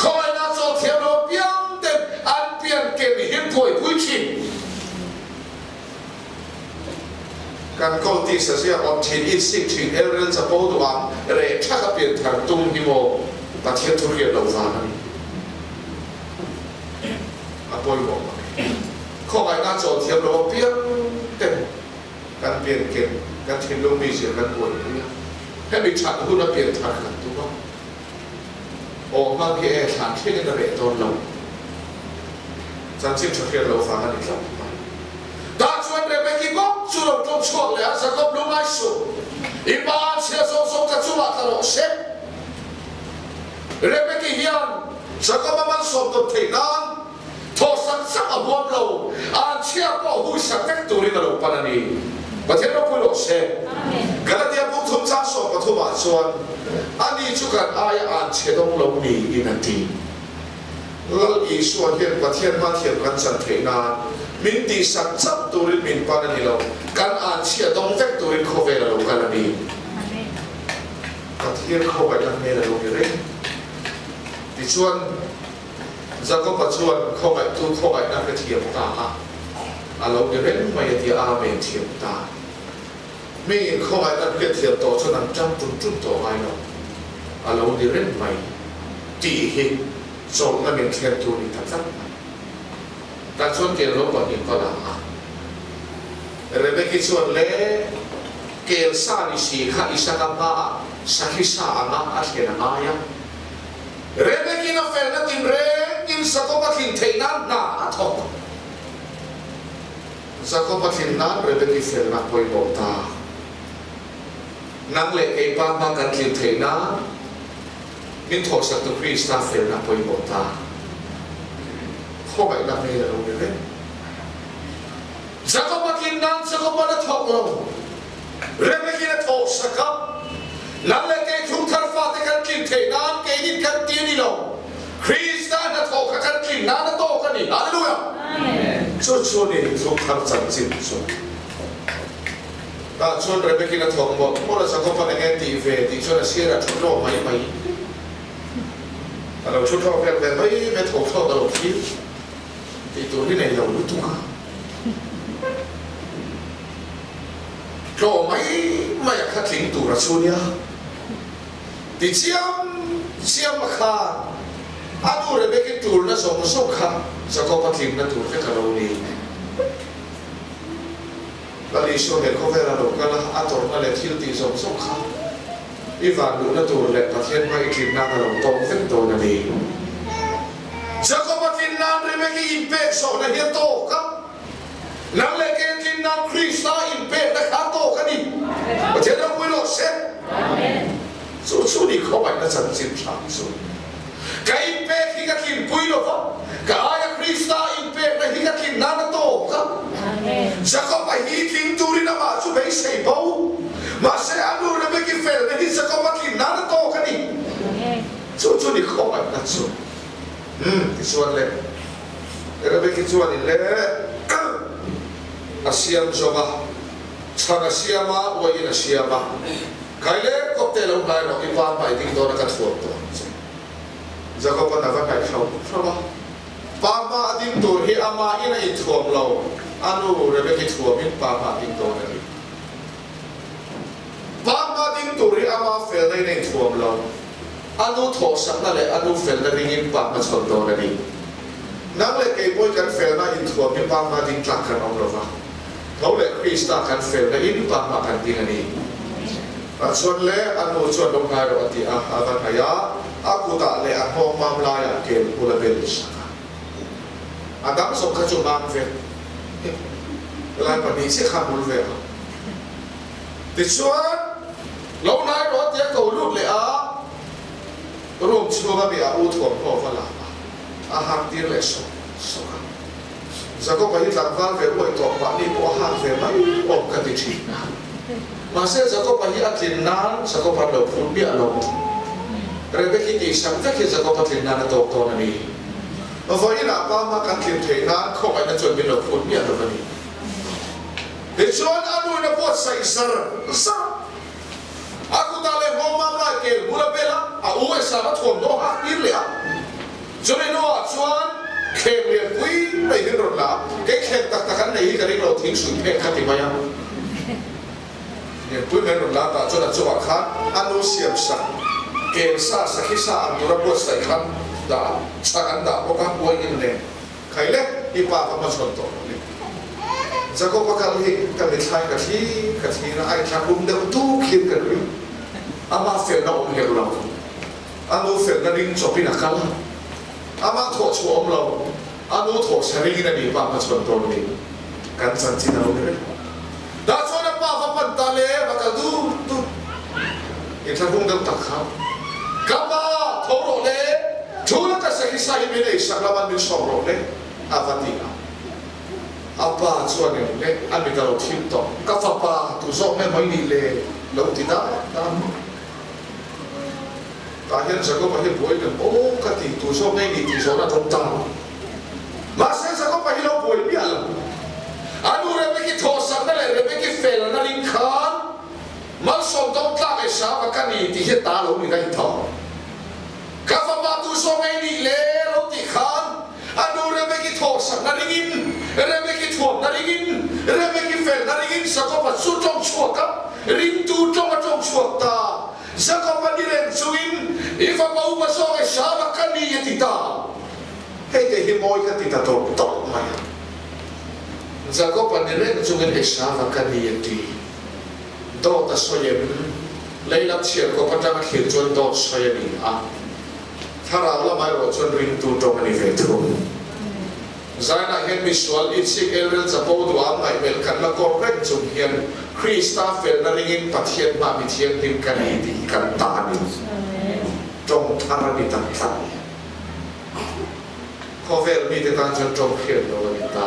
Khawngaihna a chawl thiam lo apiang ten an pian ken him buaipui thin. Kan kawl tisa ziak awm thin, itsik thin, elrel chapo duh ang, reh thak a pian thar tum hi maw Pathian thu hriat loh vang a ni. A pawimawh mak e. Khawngaihna chawl thiam lo apiang ten kan pian ken, kan thinlung mizia kan buaipui a, hemi that hun a pian thar kan tum a. Aw hmang hi e thlan thlengin a reh dawn lo. Chanchin tha hriat loh vang a ni tlat mai. Tah chuan Rebeki bawk chu lo tawng chhuak leh a, Jakob lu ngai suh, i pa a chhia zawng zawng ka chungah tla rawh se. Rebeki hian Jakob a malsawm tawn theih nan thaw sak sak a huam lo, an chhia pawh hui sak vek turin a lo pan a ni. Pathian ropui rawh se. Galatia buk thum chang 13 ah chuan, Ani chu kan aia an chhe dawng lo niin a ti. Lal Isua hian Pathian hma thiam kan chan theih nan min tihsak chauh turin min pan a ni lo, kan anchhia dawng vek turin khawvel a lo kal a ni. Pathian khawngaihna hmel a lo ni reng. Tichuan, Jakoba chuan khawngaihtu khawngaihna hrethiam ta a, a lo ni reng mai a ti a, Amen thiam ta. Mi in khawngaihna hriatthiam tawh chuan an ṭang ṭun ṭun tawh ngai lo. A lo ni reng mai tih hi chawlhna min thlentu ni ta tlat mai. Tah chuan kel lo 2 va la a. Rebeki chuan le kel sa ni si kha Isaka hmaah sakhi sa anga a thlen a ngai a. Rebekin a felna tinrengin Jakob a thlin theih nan hna a thawk. Jakob a thlin nan Rebeki felna pawimawh ta. Nang leh kei pa hma kan tlin theih nan min thawhsaktu Krista felna pawimawh ta. Khawngaihna hmel a lo ni reng. Jakob a tlin nan Jakob-an a thawk lo. Rebekin a thawhsak a. Nang leh kei thung thar fate kan tlin theih nan keinin kan ti a ni lo. Krista hnathawh kha kan tlin nan a tawk a ni. Hallelujah! Chu chu ni thung thar chanchin chu. Tah chuan Rebekin a thawk mawlh mawlh a, Jakob-a'n eng nge tih ve tih chuan a sirah thu hlawh mai mai. A lo thu hlawh vel ve mai mai, tho thlawk a lo thlir tih tur hi nei lo lutuk a. Tlawh mai mai a kha tling tur a chu nia. Ti chiam chiam a khan a nu Rebeki tulna zawng zawng kha Jakob-a tlinna tur vek a lo ni. Lal Isua he khawvela lo kal a, a tawrhna leh thil tih zawng zawng kha i van luhna tur leh Pathian hma i tlinna a lo tawng vek dawn a ni. Jakob-a tlin nan Rebeki inpek zawhna hi a tawk a. Nang leh kei tlin nan Krista inpekna kha tawk a ni. Pathian ropui rawh se. Chu chu ni khawngaihna chanchin tha chu. Ka inpek hi ka tlinpui lo va, ka aia Krista inpekna hi ka tlin nan a tawk a. Jakob-a hi tling turin amah chu beisei bo. Mahse a nu Rebeki felna hi Jakob-a tlin nan a tawk a ni. Chu chu ni khawngaihna chu. Umm tichuan le. Rebeki chuan in le a siam zawk a, chhang a siam a, uaiin a siam a. Khai le kawp te lo hnai rawh, i pa hmai ding dawn a ka thuam tawh ang che. Jakob-a'n a va hnaih hrauh hrauh a. Pa hma a ding tur hi amahin a inthuam lo, a nu Rebeki thuamin pa hma a ding dawn a ni. Pa hma ding tur hi ama felna in a inthuam lo. A nu thawhsakna leh a nu felna ringin pa hma chhawn dawn a ni. Nang leh kei pawhin kan felna inthuam hi pa hma ding tlak kan awm lo va. Tho leh Krista kan felna in pa hma kan ding a ni. Tah chuan le a nu chuan lo hnai rawh a ti a, a va hnaih a, a kutah leh a nghawng mam laiah kel hmul a bel sak a. A dang zawng kha chu mam vek. Helai 2 chiah kha a hmul ve ang. Tichuan, lo hnai rawh a ti a ko lut leh a, room chhunga mi a u thuamhnaw va lak a, a hak tir leh sawk sawk a. Jakob-a hi tlangval ve uaih tawh mahni pawh a hak ve mai awm ka ti thin a. Mahse Jakob-a hi a tlin nan Jakob-a'n lo phut miah lo. Rebeki tihsak vek hi Jakob-a tlin nan a tawk dawn a ni. Vawiinah pa hma kan tlin theih nan khawngaihna chuan min lo phut miah lo a ni. Tichuan a nuin a buatsaih zar zar a. A kutah leh nghawngmam lai kel bul a bel a, a u Esau a thuamhnaw hak tir leh a. Chumi hnuah chuan thlem lian pui mai hin rawn la a, kei thlem tak tak an nei hi ka ring lo, thing sui phek kha ti mai a. Lian pui mai rawn la tah chuan a chungah khan a nu siam sak, kel sa, sakhi sa ang tura buatsaih khan dah a, chhang an dah bawk a, uaiin nen khai le, i pa ka hmachhawn tawh lo ni. Jakob-a kal hi ka mithlai ka thlir ka thlir a, a inthlahrung deuh tuk hian ka ring, amah felna awm hek lo. A nu felna ring chawpin a kal a, amah thawh chhuah awm lo, a nu thawh chhe ringin a ni pa hmachhawn dawn ni. Kan chanchin a lo ni reng. Dah chuan a pa va pan ta le, va kal dur dur. Inthlahrung deuh tak kha, Ka pa, tho rawh le, thu la ka sakhi sa hi min ei sak laman min sawm rawh le, a va ti a. A pa chuan eng le, a mit a lo thim tawh, Ka fapa, tu zawk nge maw i nih le? lo ti dan dan. Tah hian Jakob-a hi buai lem aw ka ti tur zawk ngei ni tih zawhna a dawng ta. Mahse Jakob-a hi lo buai miah lo. A nu Rebeki thawhsakna leh Rebeki felna ring khan malsawm dawng tlak Esau-a ka ni tih hi ta lo ni daih tho. Ka fapa tu zawk ngei nih le lo tih khan a nu Rebeki thawhsakna ringin, Rebeki thuamna ringin, Rebeki felna ringin Jakob-a chu tawng chhuak a, ringtu tawng a tawng chhuak ta. Jakob a ni reng chungin i fapa upa zawk Esau a ka ni a ti ta. Hei te hi mawi ka ti ta tawp tawp mai a. Jakob a ni reng chungin Esau a ka ni a ti. Dawt a sawi em? Lei lam chhiarkawp atanga thlir chuan dawt sawi a ni a. Thlarau lamah erawh chuan ringtu tawng a ni ve thung. Zainah hian misual itsik elrel chapo duham ngaihmelh kan la kawr reng chung hian Krista felna ringin Pathian hmah mi thianghlim ka ni tih hi kan ta a ni. Tawng thar a ni tak tlat. Khawvel mite tan chuan tawng hriat lo a ni ta.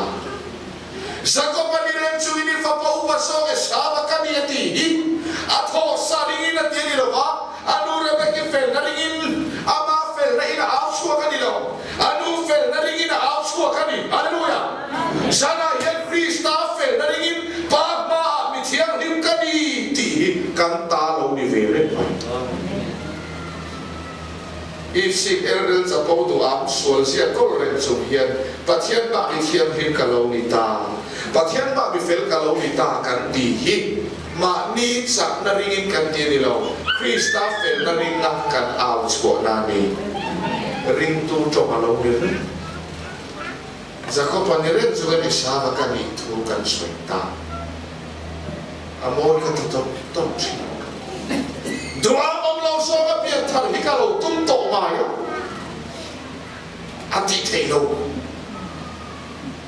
Jakob-a ni reng chungin i fapa upa zawk Esau-a ka ni a tih hi a thaw sa ringin a ti a ni lo va, a nu Rebeki felna ringin ama felna in a au chhuak a ni lo, a nu felna ringin a au chhuak a ni. Hallelujah! Zanah hian Krista felna ringin Pa hmaah mi thianghlim ka ni tih hi kan ta lo ni ve reng mai. Itsik elrel chapo duham sual zia kawl reng chung hian Pathian mah mi thianghlim ka lo ni ta, Pathian mah mi fel ka lo ni ta kan ti hi mahni chakna ringin kan ti a ni lo, Krista felna ringa kan au chhuahna a ni. Ringtu tawng a lo ni reng. Jakob-a ni reng chu kan Esau-a ka nih thu kan sawi ta. A mawi ka ti tawp tawp thin. Duham awm lo zawng a pian thar hi ka lo tum tawh ngai a, a tih theih lo.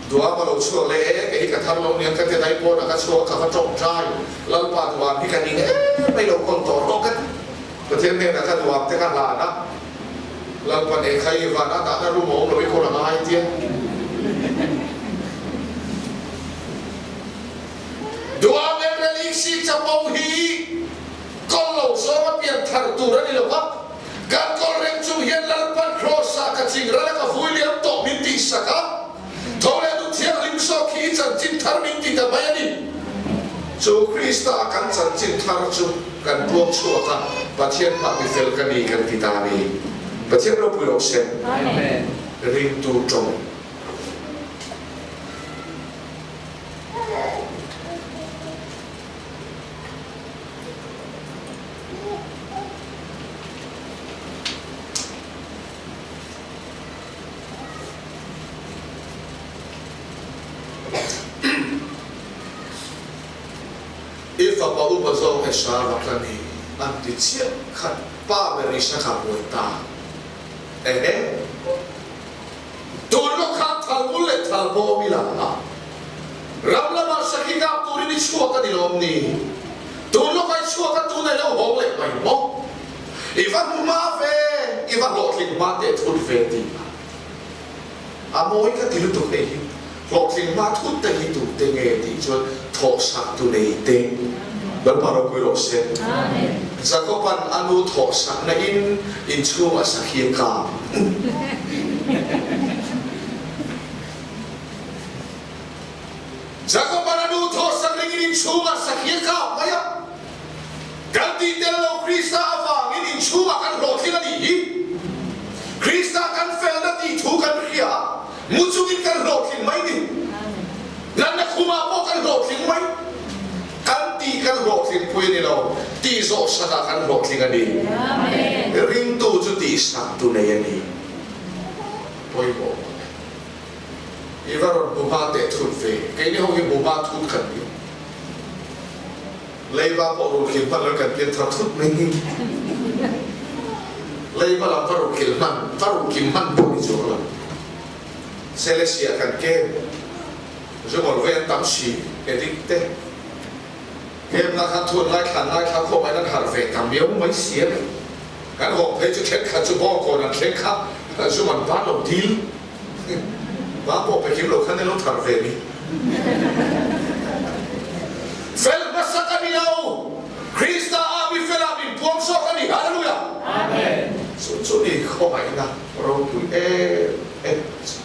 Duham a lo chhuak leh e, kei hi ka thar lo niang ka ti dai pawnah ka chhuak a, ka va tawngtai. Lalpa duham hi ka ning em mai lo kawn tawh rawh ka ti. Pathian hnenah ka duham te ka hlan a, Lalpa nen kha i van a dahna room a awm lo i kawn a ngai tia. Duham elrel isi chapo hi kawl lo zawng a pian thar tur a ni lo va, kan kawl reng chung hian Lalpan Kraws ah ka ching ral a ka vui liam tawh min tihsak a, tho leh duh thianghlim zawk hi i chanchin thar min ti ta mai a ni. Chu Krista a kan chanchin thar chu kan puang chhuak a, Pathian hmah mi fel ka ni kan ti ta a ni. Pathian ropui rawh se. Ringtu tawng. I fapa upa zawk Esau-a ka ni an ti chiah khan pa ber Isaka buai ta. Ehe. Tun lawk khan thalmul leh thalbawm i la a, ram lamah sakhi kap turin i chhuak a ni lawm ni? Tun lawkah i chhuak a, tunah i lo hawng leh mai maw? I va hmu hma ve, i va hlawhtling hma teh thut ve tih a mawi ka ti lutuk hei hi. Hlawhtling hma thut te hi tute nge tih chuan thawhsak tu nei te Lalpa ropui rawh se. Jakoban a nu thawhsakna in inchhungah sakhi a kap. Jakoban a nu thawhsak ringin inchhungah sakhi a kap mai a. Kan tih tel lo Krista avangin inchhungah kan hlawhtling a nih hi. Krista kan felna tih thu kan hria a. Mu chungin kan hlawhtling mai ni. Natna khumah pawh kan hlawhtling mai. Kan tih kan hlawhtling pui a ni lo, tih zawh sakah kan hlawhtling a ni. Ringtu chu tihsak tu nei a ni. Pawimawh mang e. I va rawn hmu hma teh thut ve. Keini ho hi hmu hma thut kan ni. Leiba pawh rulkhil hman lo kan pian thar thut mai hi. Leiba lam va rulkhil hman, va rulkim hman pawh ni chuang lo. Selesia kan kem, zungawr ve an tam si, edik te. Kem na khan thu an ngaithla an ngaithla khawp aiin an harh ve ta miau mai si a ni. Kan hawng phei chu thenkhat chu bawngkawn an thleng kha zum an ban lo dil. Ba pawh pe kim lo khan ilo thar ve ni. Fel hmasa ka ni lo, Krista ah mi fel ah min puang zawk a ni. Hallelujah! Amen. Chu chu ni khawngaihna ropui em em chu.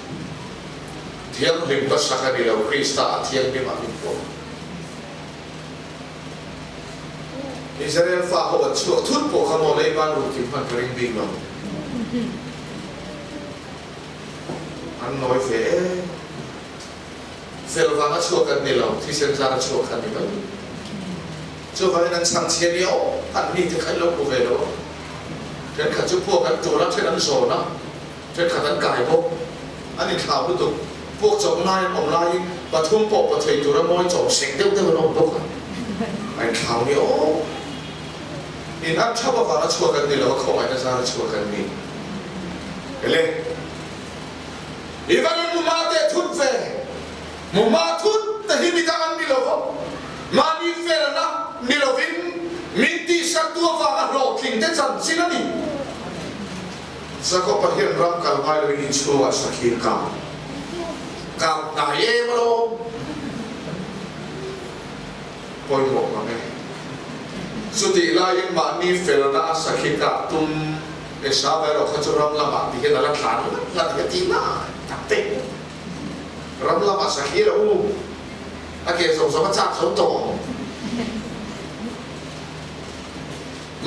Thianghlim hmasa ka ni lo, Krista ah thianghlim ah min puang. Israel fa ho an chhuak thut pawh kha maw leiban ruk kim hman ka ring bik lo. An nawi ve em. Fel vanga chhuak an ni lo, thisen zara chhuak kha an ni mai. Chuvangin an chhang chhia ni aw, an mi te kha i lo hmu ve lo a. Thenkhat chu puak an tur a, then an zawn a, thenkhat an kai bawk. An inthlau lutuk. Puak chawp ngai an awm laiin pathum pawh pa thei tura mawi chawp sek deuh deuh an awm bawk a. A inthlau ni aw. In an thap avanga chhuak an ni lo a, khawngaihna zara chhuak an ni. Ele, i va rawn mu hma teh thut ve. Mu hma thut te hi midang an ni lo va, mahni felna ni lovin min tihsaktu avanga hlawhtling te chanchin a ni. Jakob-a hian ram kal ngai loin inchhungah sakhi kang kang hnai em alawm. Pawimawh mang e. Chutih laiin mahni felna a sakhi kah tum Esau erawh kha chu ram lamah ti hian a la tlan ngat ngat hi a ti ngai tak te. Ram lamah sakhi lo u, a ke zawng zawng a chak zo tawh.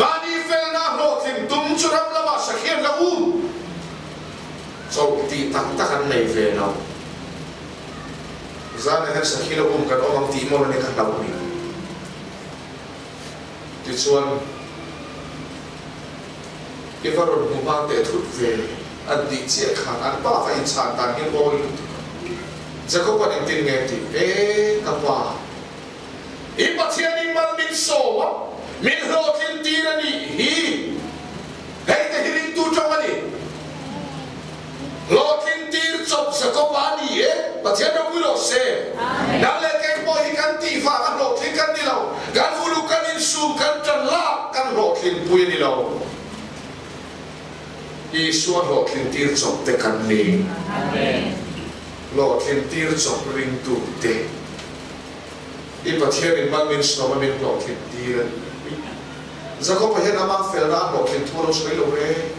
Mahni felna hlawhtling tum chu ram lamah sakhi an la u. Chawlh tih tak tak an nei ve lo. Zanah hian sakhi lo um kan awm ang tih mawlh a ni ka hlauh ni. Tichuan, i va rawn hmu hma teh thut ve an tih chiah khan an pa va inchhan dan hi mawi lutuk a. Jakob-a'n engtin nge a tih? E, ka pa, i Pathianin mal min sawm a, min hlawhtlin tir a nih hi. Hei te hi ringtu tawng a ni. Hlawhtling tir chawp Jakob-a a ni e, Pathian ropui rawh se. Nang leh kei pawh hi kan tih vang a hlawhtling kan ni lo, kan uluk kan insum kan tan lak kan hlawhtling pui a ni lo. Isua hlawhtling tir chawp te kan ni. Hlawhtling tir chawp ringtu te i Pathianin mal min sawm a min hlawhtling tir a ni. Jakob-a hian ama felna a hlawhtlin thu a lo sawi lo reng.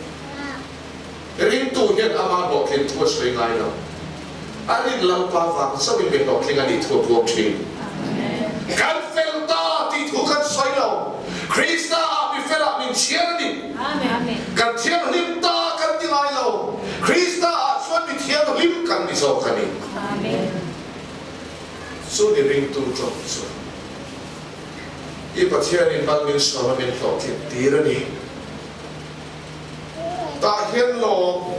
Ringtu hian ama hlawhtlin thu a sawi ngai lo. A rin Lalpa vang chauhin mi hlawhtling a nih thu a puang thin. Kan fel ta tih thu kan sawi lo. Krista ah mi felah min chhiar a ni. Kan thianghlim ta kan ti ngai lo. Krista ah chuan mi thianghlim kan ni zawk a ni. Chu ni ringtu tawng chu i Pathianin mal min sawm a min hlawhtlin tir a ni. Tah hian lawm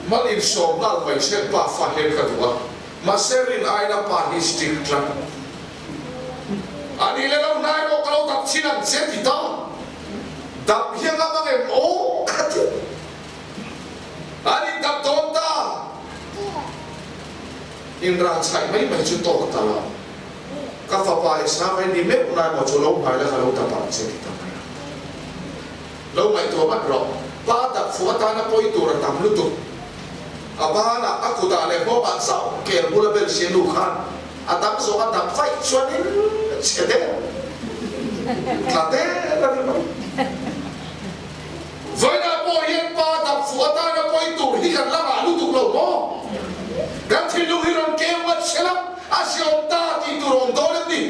mal insawm nghal mai chen pa fa hian ka duh a, mahse rin aiin a pa hi strict tlat. A nih leh lo hnai rawh ka lo dap chin ang che ti ta. Dap hi a ngam ang em aw ka ti. An indap dawn ta. Inrah chhaih mai mai chu tawk ta lo. Ka fapa i sa mai ni meuh lai maw chu lo hmai la ka lo dap ang che ti ta mai a. Lo ngaihtuah vat rawh. Pa dap fuh atana pawi tur a tam lutuk. A banah, a kutah leh nghawngah chauh kel bula bel si nu khan a dang zawng a dang vaih chuanin chhe der, tla der a ni mai. Vawiinah pawh hian pa dap fuh atana pawi tur hi kan la ngah lutuk lo maw? Kan thinlung hi rawn keu ngat se la, a ziawm ta tih tur a awm dawn em ni?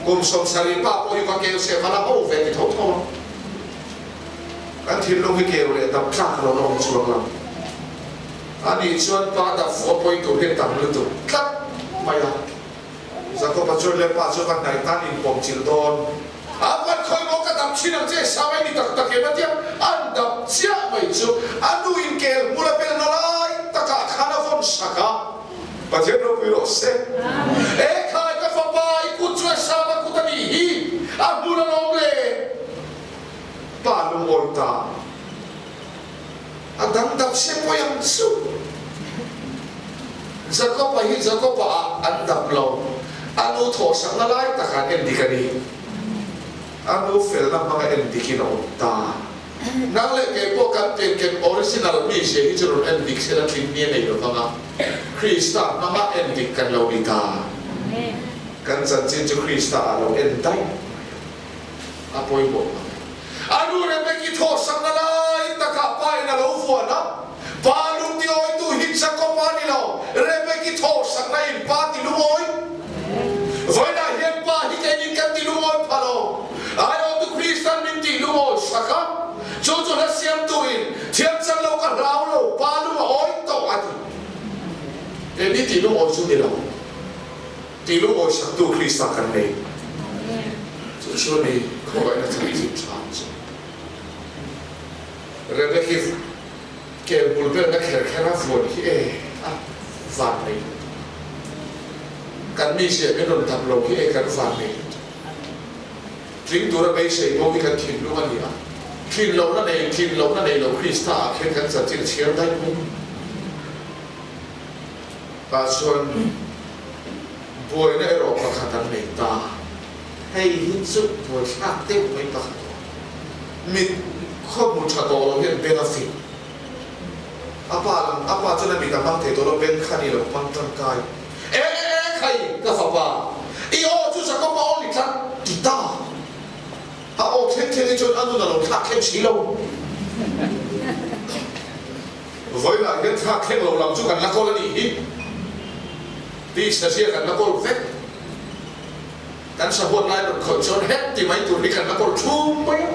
Kum 70 pa pawh hi va keu se va la ho ve ti tho tho a. Kan thinlung hi keu leh dap tlak lo la awm chuang lo. Ani chuan pa dap fuh a pawi tur hi a tam lutuk tlat mai a. Jakoba chuan le pa chu va hnaih tan inpawm chilh dawn. A pan khawi maw ka dap thin ang che Samai ni tak tak em a tia an dap chiah mai chu a nu in kel hmul a belna lai takah khan a vawn sak a. Pathian ropui rawh se. E khai ka fapa i kut chu Esava kut a nih hi a hmul a lawm le. Pa lungawi ta a dang dap se pawi ang chu. Jakob-a hi Jakob-a ah an dap lo. A nu thawhsakna lai takah an endik a ni. A nu felna hmanga endikin a awm ta. Nang leh kei pawh kan pianken original mizia hi chu rawn endik se la tling ni a nei lo vang a, Krista hmanga endik kan lo ni ta. Kan chanchin chu Krista ah lo en daih mai a, a pawimawh mang e. A nu Rebeki thawhsakna lai takah pa in a lo vuan a, Pa lungtiawitu hi Jakob a ni lo, Rebeki thawhsakna in pa ti lungawi. Vawiinah hian pa hi keinin kan ti lungawi pha lo. Aiawhtu Kristan min tih lungawi sak a, chu chu hla siamtu in thiam chan lo ka hlau lo, pa lung a awi tawh a ti. Keini tih lungawi chu ni lo, tih lungawi saktu Krista kan nei. Chu chu a ni khawngaihna chanchin tha chu. Rebeki kel bul velna kher kher a vuan hi e a van nei lutuk. Kan mizia min rawn dam lo hi e kan van nei lutuk. Tling tura beisei bo hi kan thinlung a ni a, tlin lohna nei, tlin lohna nei lo Krista ah khian kan chanchin a chhiar daih mai. Tah chuan buaina erawh pakhat an nei ta. Hei hi chu buaithlak deuh mai pakhat aw. Mit khaw hmu tha tawh lo hian beng a fing. A pa lam, a pa chuan a mit a hmang thei tawh lo, beng kha ni lo hmang tangkai. E e e khai ka fapa, i aw chu Jakob a aw ni tlat ti ta. A aw thleng thleng hi chuan a nun a lo thlak thleng si lo. Vawilah hian thlak thleng lo lam chu kan la kawl a nih hi. Tisa zia kan la kawl vek. Kan sahuat lai rawn khawih chuan het ti mai tur hi kan la kawl thum mai a,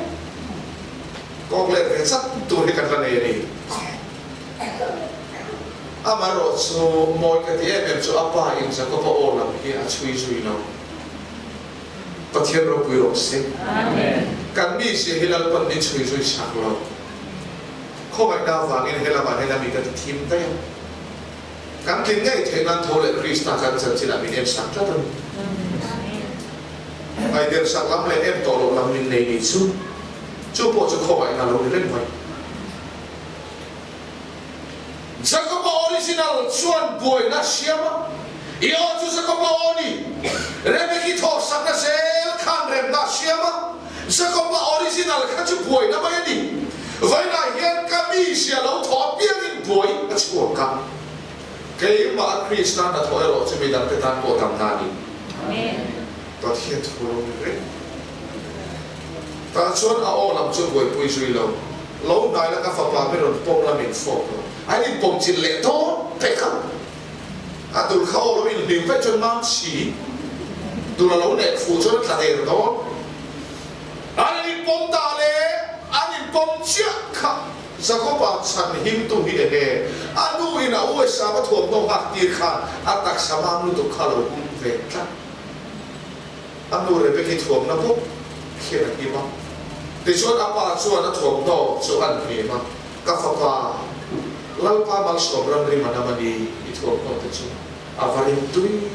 kawk let ve chat tur hi kan la nei a ni. Amaherawh chu mawi ka ti em em chu a pa in Jakoba aw lam hi a chhui zui lo. Pathian ropui rawh se. Kan mizia hi Lalpan min chhui zui chak lo. Khawngaihna avangin helamah hian a mi ka ti thim daih a. Kan tling ngei theih nan tho leh Krista kan chanchinah min en sak tlat a ni. Ngaihdem sak lam leh en tawh loh lam min nei ni chu, chu pawh chu khawngaihna lo ni reng mai. Jakoba original chuan buaina a siam a, I aw chu Jakoba aw ni. Rebeki thawhsakna zel khan remna a siam a, Jakoba original kha chu buaina mai a ni. Vawiinah hian ka mizia lo thawh apiangin buai a chhuak a. Keimah Krista hnathawh erawh chu midangte tan pawh damna a ni. Pathian thu lo ni reng. Tah chuan a aw lam chu buaipui zui lo. Lo hnai la ka fapa min rawn pawm la min fawp lo. An inpawm chilh leh dawn pek a. A dul kha aw lo inhlim vaih chuan mam si. Dul a lo nek fuh chuan a tla der dawn. An inpawm ta le, an inpawm chiah kha Jakoba chhan himtu hi enge? A nu in a USA va thuamhnaw nghak tir khan a taksa mam lutuk kha lo hum ve tlat. A nu Rebeki thuamna bawk khian a him a. Tichuan a pa chuan a thuamhnaw chu an hnim a, Ka fapa, Lalpa malsawm ramri man a mani i thuamhnaw te chu a va rimtui.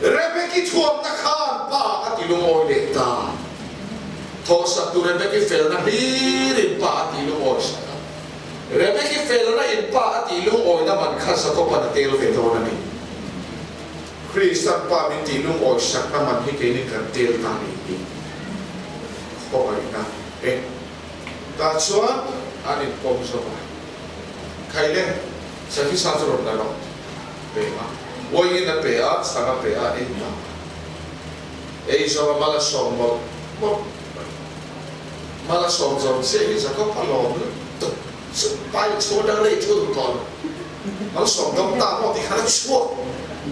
Rebeki thuamna khan pa a ti lungawi leh ta. Thawhsaktu Rebeki felna hlirin pa a ti lungawi sak a. Rebeki felna in pa a tih lungawina man kha Jakoban a tel ve dawn a ni. Kristan pa min tih lungawi sakna man hi keinin kan tel ta a ni hi. Khawngaihna e. Tah chuan. An inpawm zawk a. Khai le, Sakhi sa chu rawn la rawh pe a. Uaiin a pe a, chhang a pe a, ei ta. Ei zawng a mal a sawm mawlh mawlh mai. Mal a sawm zawm chiah hi Jakob a lawm lutuk chu pai chhung atang rei thu duh tawh lo. Mal sawm dawng ta maw tih khan a chhuak,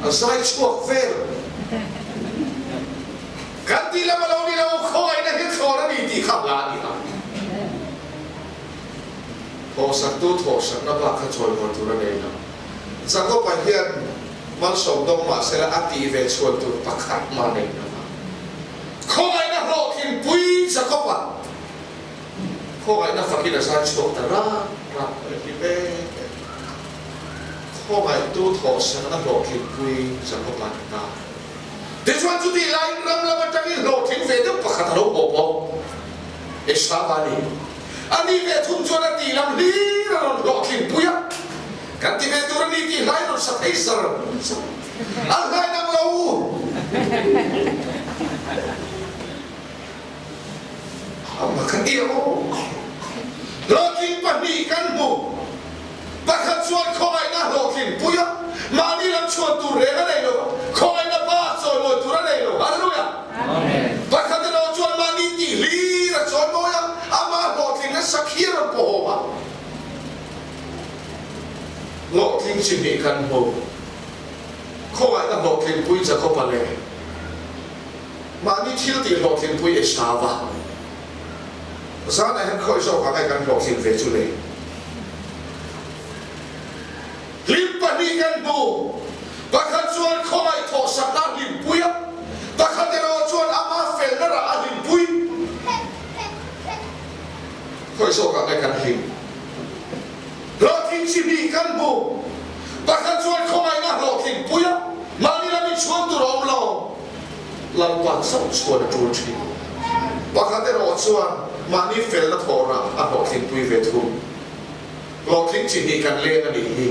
a zai chhuak vel. Kan tih lam a lo ni lo, khawngaihna hi thlawn a ni tih kha hla a ni a. Thawhsaktu thawhsakna bak kha chawimawi tur a nei lo. Jakob-a hian malsawm dawng mah sela a tih ve chhuan tur pakhat mah nei lo va. Khawngaihna hlawhtlinpui Jakob-a khawngaihna fakin a zai chhuak ta rat rat mai hi mek e. Khawngaihtu thawhsakna hlawhtlinpui Jakob-a ni ta. Tichuan chutih laiin ram lam atangin hlawhtling ve deuh pakhat a lo haw bawk. Esava ni. A ni ve thung chuan a tih lam hlir a rawn hlawhtling pui a, kan ti ve tur a ni tih hlai rawn sa thei zar zar. A hlai dang lo. Amma ka ti a aw. Hlawhtling pahnih kan hmu. Pakhat chuan khawngaihna hlawhtling pui a, mahni lam chhuan tur reng a nei lo va, khawngaihna pa chawimawi tur a nei lo. Hallelujah! Pakhat erawh chuan mahni tih hlir a chawimawi a, amah hlawhtling a sakhi a rawn pawhawm a. Hlawhtling chi hnih kan hmu. Khawngaihna hlawhtling pui Jakoba leh mahni thil tih hlawhtling pui Esauva. Zanah hian khawi zawk ang e kan hlawhtlin ve chu le? Hlim pahnih kan hmu. Pakhat chuan khawngaih thawhsakna a hlimpui a, pakhat erawh chuan ama felna rah a hlimpui. Khawi zawk ang e kan hlim? Hlawhtling chi hnih kan hmu. Pakhat chuan khawngaihna hlawhtlinpui a, mahni lam inchhuan tur a awm lo. Lalpa chauh chuan a tul thin. Pakhat erawh chuan mahni felna thawhrah a hlawhtlinpui ve thung. Hlawhtling chi hnih kan leng a nih hi.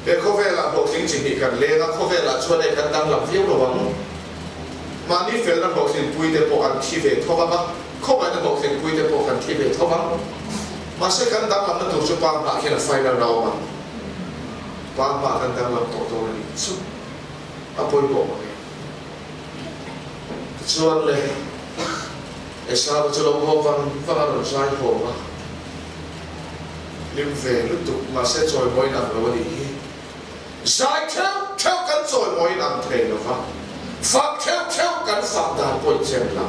He khawvelah hlawhtling chi hnih kan leng a, khawvelah chuan hei kan danglam viau lo ang. Mahni felna hlawhtlinpui te pawh an thi ve tho vang a, khawngaihna hlawhtlinpui te pawh kan thi ve tho vang. Mahse kan danglamna tur chu pa hmah khian a final na awm ang. Pa hmah kan danglam tawh dawn a nih chu. A pawimawh mang e. Tichuan le, Esau chu lo haw vang vang a rawn zai hawm a, hlim ve lutuk, mahse chawimawiin ang lo a nih hi. Zai theuh theuh kan chawimawiin ang thei lo va, fak theuh theuh kan fak dan pawh inchen lo.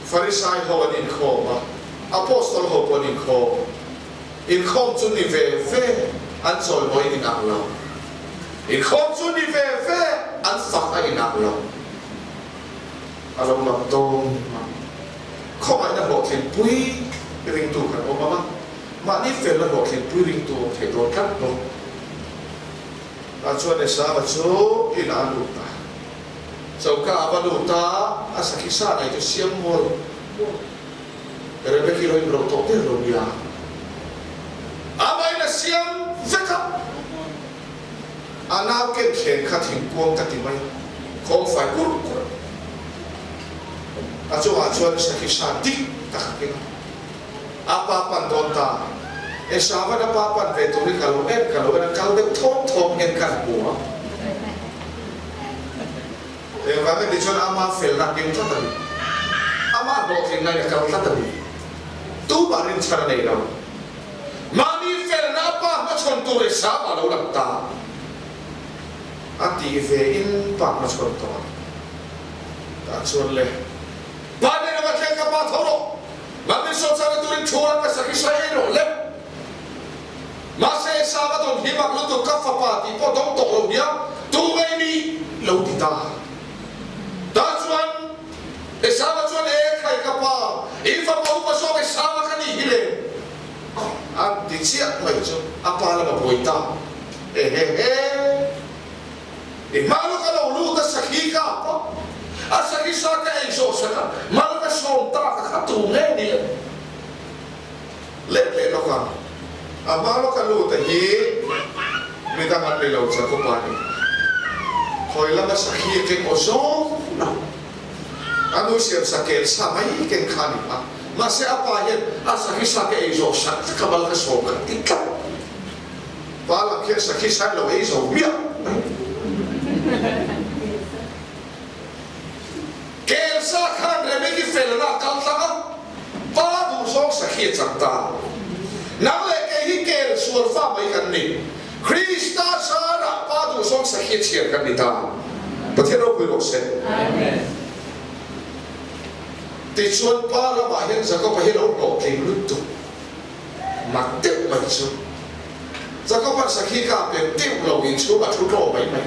Farisai ho an inkhawm a, Apostol ho pawh an inkhawm. Inkhawm chu ni ve ve an chawimawi in ang lo. Inkhawm chu ni ve ve an fak a in ang lo. A lo lang dawn a. Khawngaihna hlawhtlinpui ringtu kan awm ang a, mahni felna hlawhtlinpui ringtu awm thei dawn tlat bawk. Tah chuan Esava chu inah a lut a. Choka a va lut a, a sakhi sa nei chu siam mual mual. Rebeki lo inro tawh der lo nia. Amahin a siam vek a, a nau ken thleng kha thingkuang ka ti mai a, khawng fai kur kur a. A chungah chuan sakhi sa dik tak a keng a. A pa pan dawn ta, Esavan a pa pan ve turin ka lo en, ka lo en a, kal deuh thawm thawm hian ka hmu a. Engvang emaw chuan ama felna a keng tlat a ni. Ama hlawhtlinna in a kal tlat a ni. Tumah rinchhan a nei lo. Mahni felna a pa hmachhawn tur Esau a lo lang ta. A tih ve in pa hmachhawn tawh a. Tah chuan le, Pa nen a va thleng ka pa tho rawh. Mahni sawchana turin thu ram ka sakhi sawi ei rawh le. Mahse Esau a dawn hi mak lutuk ka fapa tih pawh dawng tawh lo nia, tu ngei mi lo ti ta. Tah chuan Esau a chuan e khai ka pa, i fapa upa zawk Esau a ka nih hi le a ti chiah mai chu a pa lam a buai ta. Ehehe. I hma lawk a lo lut a sakhi ka ap a, a sakhi sa ka ei zawh sak a, mal ka sawm ta ka kha tu nge ni le? Let leh lawk ang. A hma lawk a lut a hi midang an ni lo Jakob-a ni. Khawi lama sakhi a keng aw zawng lo. A nu siam sa kel sa mai keng kha a ni a. Mahse a pa hian a sakhi sa ka ei zawh sak vek a mal ka sawm kha ti tlat. Pa lam khian sakhi sa hi lo ei zo miah mai. Kel sa khan Rebeki felna a kal tlang a, pa duhzawng sakhi a chang ta. Nang leh kei hi kel sual fa mai kan ni. Krista zarah pa duhzawng sakhi a chhiar kan ni ta. Pathian ropui rawh se. Tichuan pa lamah hian Jakob-a hi lo hlawhtling lutuk mak deuh mai chu. Jakob-a'n sakhi kha a pem deuh lo inchhung a thu tlawh mai mai.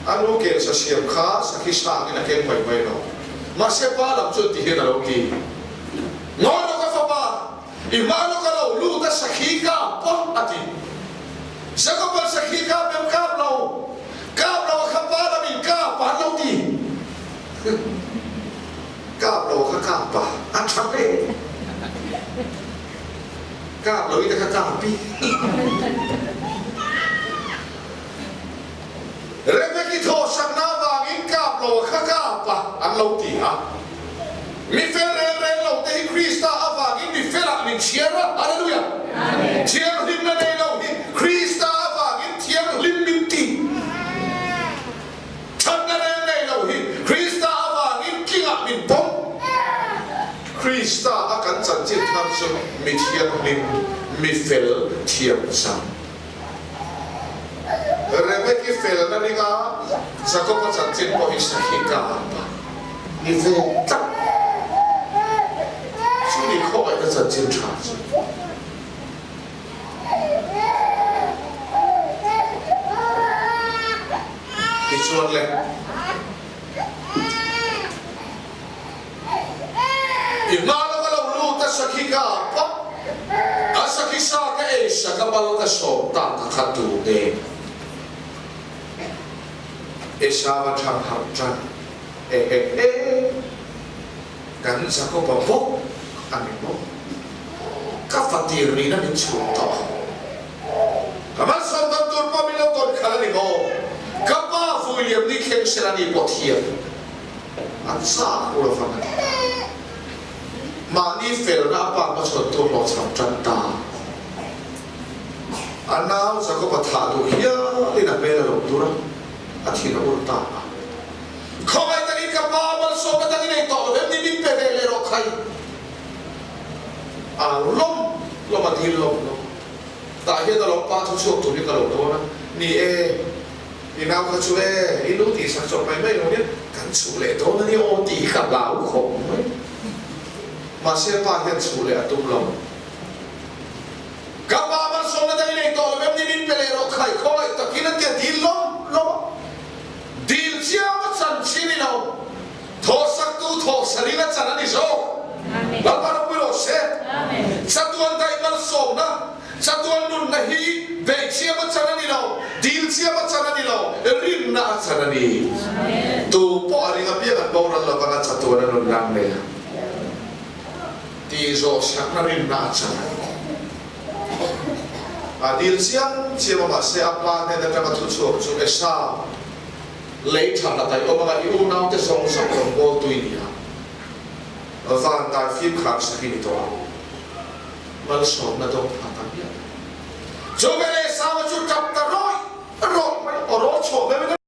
A nu kel sa siam kha sakhi sangin a keng mai mai lo. Mahse pa lam chuan ti hian a lo ti, Ngawi rawh ka fapa, i hma lawk a lo lut a sakhi kha pawh a ti. Jakob-a'n sakhi kha a pem kap lo, kap lo a kha pa lamin kap a an lo ti. Kap lo kha kap a, a tha hle. Kap lo i te kha kap i. Rebeki thawhsakna avangin kap lo kha kap a an lo ti a. Mi fel reng reng lo te hi Krista avangin mi felah min chhiar a. Hallelujah! Thianghlimna nei lo hi Krista avangin thianghlim min ti. Thatna reng nei lo hi Krista avangin tlingah min pawm. Krista a kan chanchin thar chu mi thianghlim, mi fel thiam chang. Rebeki felna ringa Jakoba chanchin pawh hi sakhi ka apa ni ve tlat. Chu ni khawngaihna chanchin tha chu. Tichuan le, i hma lawk a lo lut a sakhi ka ap a, a sakhi sa ka ei sak a mal ka sawm tak a kha tu nge? Esau a thang harh tan ehehe. Kan Jakoba bawk a ni maw? Ka fatir nihna min chhun tawh a. Ka malsawm dan tur pawh min lo tawn khalh a ni maw? Ka pa vui liam ni thleng sela ni pawh thiam an zak ur avang a ni ta. Mahni felna a pa hmachhawn tur hlawhchham tan ta. A nau Jakoba thah duh hialin a hmel a lo tur a, a thin a ur ta a. Khawngaih takin ka pa malsawmna dang i nei tawh lo em ni min pe ve leh rawh khai. A lawm lawm a dil lawm lawm. Tah hian a lo pa thu chhuak tur hi ka lo dawn a, ni e, i nau kha chu e, i lu tih sak chawp mai mai lo nia, kan chhuh leh dawn a nia aw tih hi ka hlau khawp mai. Mahse pa hian chhuh leh a tum lo. Ka pa malsawmna dang i nei tawh lo em ni min pe leh rawh khai khawngaih takin a ti a dil lawm lawm a. Dil chiam a chan chi ni lo, thawhsaktu thawhsarin a chan a ni zawk. Lalpa ropui rawh se. Chatuan daih malsawmna, chatuan nunna hi beih chiam a chan a ni lo, dil chiam a chan a ni lo, rinna a chan a ni. Tu pawh a ring apiang an boral lo vanga chatuan a nunna an nei a tih zawhsakna rinna a chan a ni. A dil chiam chiam a, mahse a pa hnen atanga thuchhuak chu Esau lei tha hla taih awm anga i unaute zawng zawng rawn bawl tui ni a, van dai fim khar sak i ni tawh ang. Malsawmna dawng pha ta miah lo. Chu veleh Esau-a chu tap ta rawih rawih mai, aw rawl chhuah mai mai.